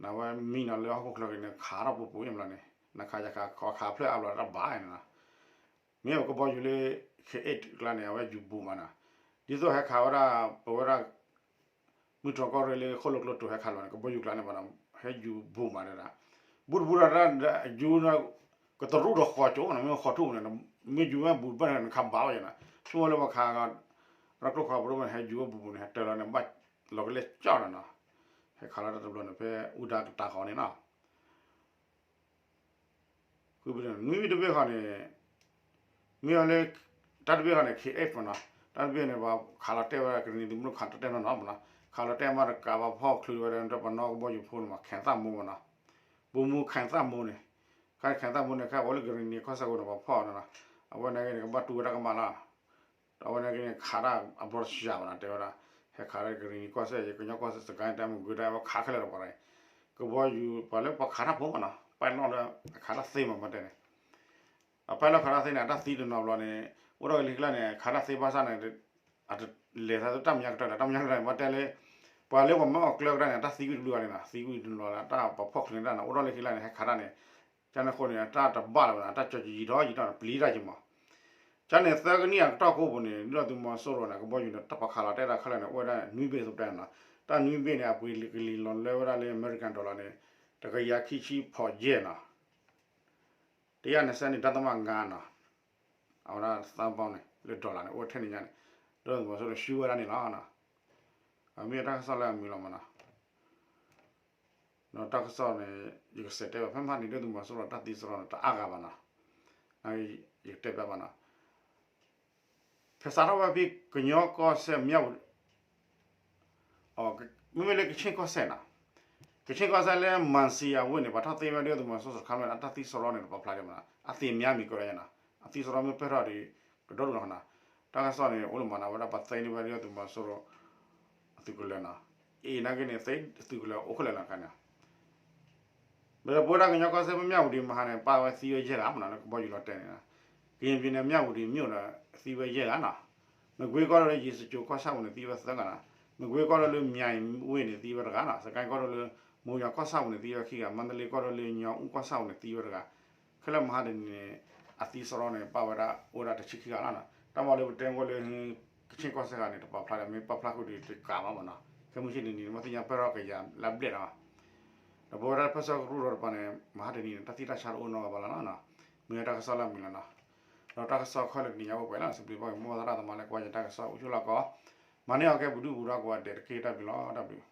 နဝဲမံနီၤလၢဟီၣ်ခိၣ်ချၢက့ၤန့ၣ် ခးထီၣ်ပူၤပူၤအံၤမလီၤန့ၣ် နခးယၤခး ခးဖျၢၣ်အါဘျီတၢ်ဘၣ်န့ၣ်နီၤ, မ့ၢ်ကဘီယူၤလၢ ခ့အ့ၣ်ကျါန့ၣ် အဝဲယူၤဘူးမနီၤ, ဒ်သိးဟဲခးဝဲဒၣ် ပဝဲဒၣ် မုၢ်တြီၤကီၢ်ရ့ၣ်လၢဃိၣ်လိာ်ကျိတိၤဟဲခးလီၤန့ၣ် ကဘီယူၤကျါန့ၣ်ဘၣ်နီၤ, ဟဲယူၤဘူးမးဒၣ်, ဘူးတဘူးဒီးတၢ်ယူၤ ကတရူၢ်ဒီးဃီၤကၠိမနီၤ, မ့ၢ်ဃီၤထူၣ်န့ၣ် မ့ၢ်ယူၤဝဲဘူးဘၣ်န့ၣ် နခးဘၣ်ဝဲယနီၤ, ဆိကမိၣ်လၢပှၤခး ရၢကျိခီပဒိၣ်မနီၤ ဟဲယူၤဝဲဘူးဘူးန့ၣ် ဟဲတၢၤလီၤန့ၣ် ဘၣ်လီၤကလဲၣ်ကၠီၣ်နီၤနီၤ, ဟဲခးလီၤတၢ်တဘျီန့ၣ် ဖဲအူဒါကတၢၢ်ဃီန့ၣ်နီၤ ဃုဘ့ၣ်တဘ့ၣ်ဃီန့ၣ် မ့ၢ်ဝဲလၢ တၢ်တဘ့ၣ်ဃီန့ၣ် ခ့အ့ၣ်မနီၤ, တၢ်တဘ့ၣ်န့ၣ် ပှၤခးလီၤတဲာ်ဝဲဒၣ် ကရ့ၣ်နံၤသုးမုၢ်ဒိၣ်ခးတၢ်တဲာ်နီၢ်နီၢ်မနီၤ, ခးလီၤတဲာ်မးတကးဘၣ်ဖီၣ်ချုးဝဲဒၣ် တၢ်ပနီၣ်ကဘီယူၤဖိန့ၣ်မး ခဲသၣ်မိၢ်မနီၤ, ဗိုလ်မှူး ခဲသၣ်မိၢ်န့ၣ်, ခဲသၣ်မိၢ်န့ၣ် ခဲအံၤလၢကရ့ၣ်နံၤကီၢ်စဲၣ်အဂီၢ်န့ၣ် ပှၤဖီၣ်အီၤနီၤ, အဝဲန့ၣ်က့န့ၣ် ကဘၣ်တူၢ်ဝဲတၢ်ကမၣ်လီၤ အဝဲန့ၣ်က့န့ၣ် ခးတၢ်အဘျီတဆှးဘၣ်နီၤ တဲဝဲဒၣ်, ဟဲခးလၢကရ့ၣ်နံၤကီၢ်စဲၣ် ကညီကီၢ်စဲၣ် စကဲၣ် တၢ်မုၢ်ဂ့ၤ တၢ်ဝဲခးခဲလၢာ်ဒီးပှၤ, ကဘီယူၤ ပှၤလၢပှၤခးတၢ်ဖိမနီၤ ပၢလီၢ်လၢအခးတၢ်သ့မးမတဲန့ၣ်, အပၢလီၢ်ခးတၢ်သ့န့ၣ် အတၢ်သံတနီၤဘျီန့ၣ် အိၣ်ထီၣ်က့ၤလၢခံလၢန့ၣ် ခးတၢ်သ့ဘၣ်ဆၣ်န့ၣ် အတလဲၤသးတၢ်မညါကတၢၢ်ဒီး တၢ်မညါကတၢၢ်န့ၣ် မတဲလၢ ပှၤလၢပှၤမၤအီၣ်ကျၢကတၢၢ်န့ၣ် အတၢ်သံကွံာ်တဘျုးဂၤန့ၣ်နီၤ သံကွံာ်တနီၤလၢတၢ်ပဖီၣ်ချုးန့ၣ်တၢ်နီၤ အိၣ်ထီၣ်လၢခံလၢန့ၣ် ဟဲခးတၢ်န့ၣ် ကန့ၣ်အဃိန့ၣ် အတၢ်တဘၣ်လၢၤဘၣ်နီၤ အတၢ်ကၠီၤယံာ်ထီၣ်ယံာ်ထီၣ်န့ၣ် ပျံၤတၢ်က့ၤမး ကန့ၣ်သၢကနံၣ်အကတီၢ်ကိးပူၤန့ၣ် ဒုၣ်ဒါသုးမီၤစိရိၤန့ၣ် ကဘီယူၤန့ၣ် တၢ်ပာ်ခးလီၤတဲာ်တၢ်ခဲလၢာ်န့ၣ် အိၣ်ဝဲဒၣ်နွံဘ့ၣ်သပတဲန့ၣ်နီၤ တၢ်နွံဘ့ၣ်န့ၣ် အပှ့ၤကလံၤလီၤလၢဝဲဒၣ်လၢအမဲရကၤ dollar န့ၣ် တကယၤခံဆံဖီးယဲၢ်နီၤ တယၤန့ၣ်စဲန့ၣ် တၢ်သမၣ်ငါနီၤ အဝဲဒၣ်သၢဘီန့ၣ် လၢ dollar န့ၣ် အိၣ်ထဲန့ၣ်ညါန့ၣ် ဒုၣ်ဒါသုးမီၤစိရိၤန့ၣ် ရှုံးဝဲဒၣ်န့ၣ်လီၤ. အမ့ၢ်တၢ်ကစီၣ်လၢအမုာ်လီၤမးနီၤ ဒီးတၢ်ကစီၣ်န့ၣ် ယကစံးတဲဘၣ် ဖဲမဟါတနံၤ ဒုၣ်ဒါသုးမီၤစိရိၤတၢ်သံစရီန့ၣ် တအါဂၤဘၣ်နီၤ ယကတဲဘၣ်ဘၣ်နီၤ ဖဲစးထီၣ်ဝဲဖဲကညီကီၢ်စဲၣ်မၠၣ်ဝတံၤ မ့မ့ၢ်လၢကခ့ၣ်ကီၢ်စဲၣ်နီၤ ကခ့ၣ်ကီၢ်စဲၣ်လၢ မၤစံယၤဝ့ၢ်န့ၣ် ပှၤထီၣ်သ့ဝဲဒုၣ်ဒါသုးမီၤစိရိၤစခါမ့ၢ် အတၢ်သံစရီန့ၣ် တပာ်ဖျါဒံးမးနီၤ အသ့ၣ်မၠါမံၤကီးလၢညါနီၤ အသံစရီမ့ၢ်ပၢၢ်ထီၣ်ဒီး ကဒီဒိၣ်လီၤနီၤ တၢ်ကစီၣ်န့ၣ် အိၣ်လၢမးနီၤ အဝဲဒၣ်ပှၤသ့န့ၢ်ဝဲဒုၣ်ဒါသုးမီၤစိရိၤ အသုးကလၢၤနီၤ အံၤနာ်က့န့ၣ် သ့သုးကလၢၤအိၣ်ခဲလၢာ်လီၤခါန့ၣ် ပဝဲဒၣ်ကညီကီၢ်စဲၣ်ဖဲမၠၣ်ဝတံၤမဟါန့ၣ် ပာ်ဝဲသံဝဲယဲၢ်ဂၤမနီၤ လၢကဘီယူၤလီၤတဲာ်န့ၣ် ကရင်ပြည်နယ် မြဝတီမြို့ ဒီး သံဝဲယဲၢ်ဂၤနီၤ မကွေးကီၢ်ဒိၣ်လၢ ရေစကြိုကီၢ်ဆၣ်ပူၤန့ၣ် သံဝဲသၢဂၤနီၤ မကွေးကီၢ်ဒိၣ်လၢ မြိုင်ဝ့ၢ်န့ၣ် သံဝဲတဂၤနီၤ စစ်ကိုင်းကီၢ်ဒိၣ်လၢ မုံရွာကီၢ်ဆၣ်ပူၤန့ၣ် သံဝဲခံဂၤ မန္တလေးကီၢ်ဒိၣ်လၢ ညောင်ဦးကီၢ်ဆၣ်ပူၤန့ၣ် သံဝဲတဂၤ ခဲလၢာ်မဟါတနံၤန့ၣ် အသံစရီန့ၣ် ပာ်ဝဲဒၣ်အိၣ်ဝဲဒၣ်တဆံခံဂၤလီၤနီၤ တၢ်မၤလၢပတဲဝဲလၢ ကခ့ၣ်ကီၢ်စဲၣ်ဂၤန့ၣ် တပာ်ဖျါဒီး မ့ၢ်ပာ်ဖျါဃုာ်ဒီးတကးဘၣ်မနီၤ ခဲမုၢ်ဆ့ၣ်တနံၤန့ၣ် မ့ၢ်သ့ၣ်ညါပၢၢ်ထီၣ်ကယၤလၢဘျဲၣ်နီၤ ဒီးပဝဲဒၣ်ဖဲဆၢကရူၢ်ဒီးတပၤန့ၣ် မဟါတနံၤန့ၣ် တၢ်သံတၢ်ဆါတအိၣ်နီတဂၤဘၣ်လီၤနီၤ မ့ၢ်တၢ်ကစီၣ်လၢအမုာ်လီၤနီၤ ဒီးတၢ်ကစီၣ်ခဲလၢာ်တနံၤညါအိၣ်ပှဲၤလီၤ စံးဘျုးဘၣ်က့ၤ မိၢ်သရၣ်သမါလၢကွၢ်ယတၢ်ကစီၣ်အိၣ်ဆိးလီၢ်ကီး မၤန့ၢ်အီၤကဲပူၤဒုၣ်ပူၤဒါကိးဂၤဒဲးတက့ၢ် တၢ်ဘျုးလီၤ တၢ်ဘျုး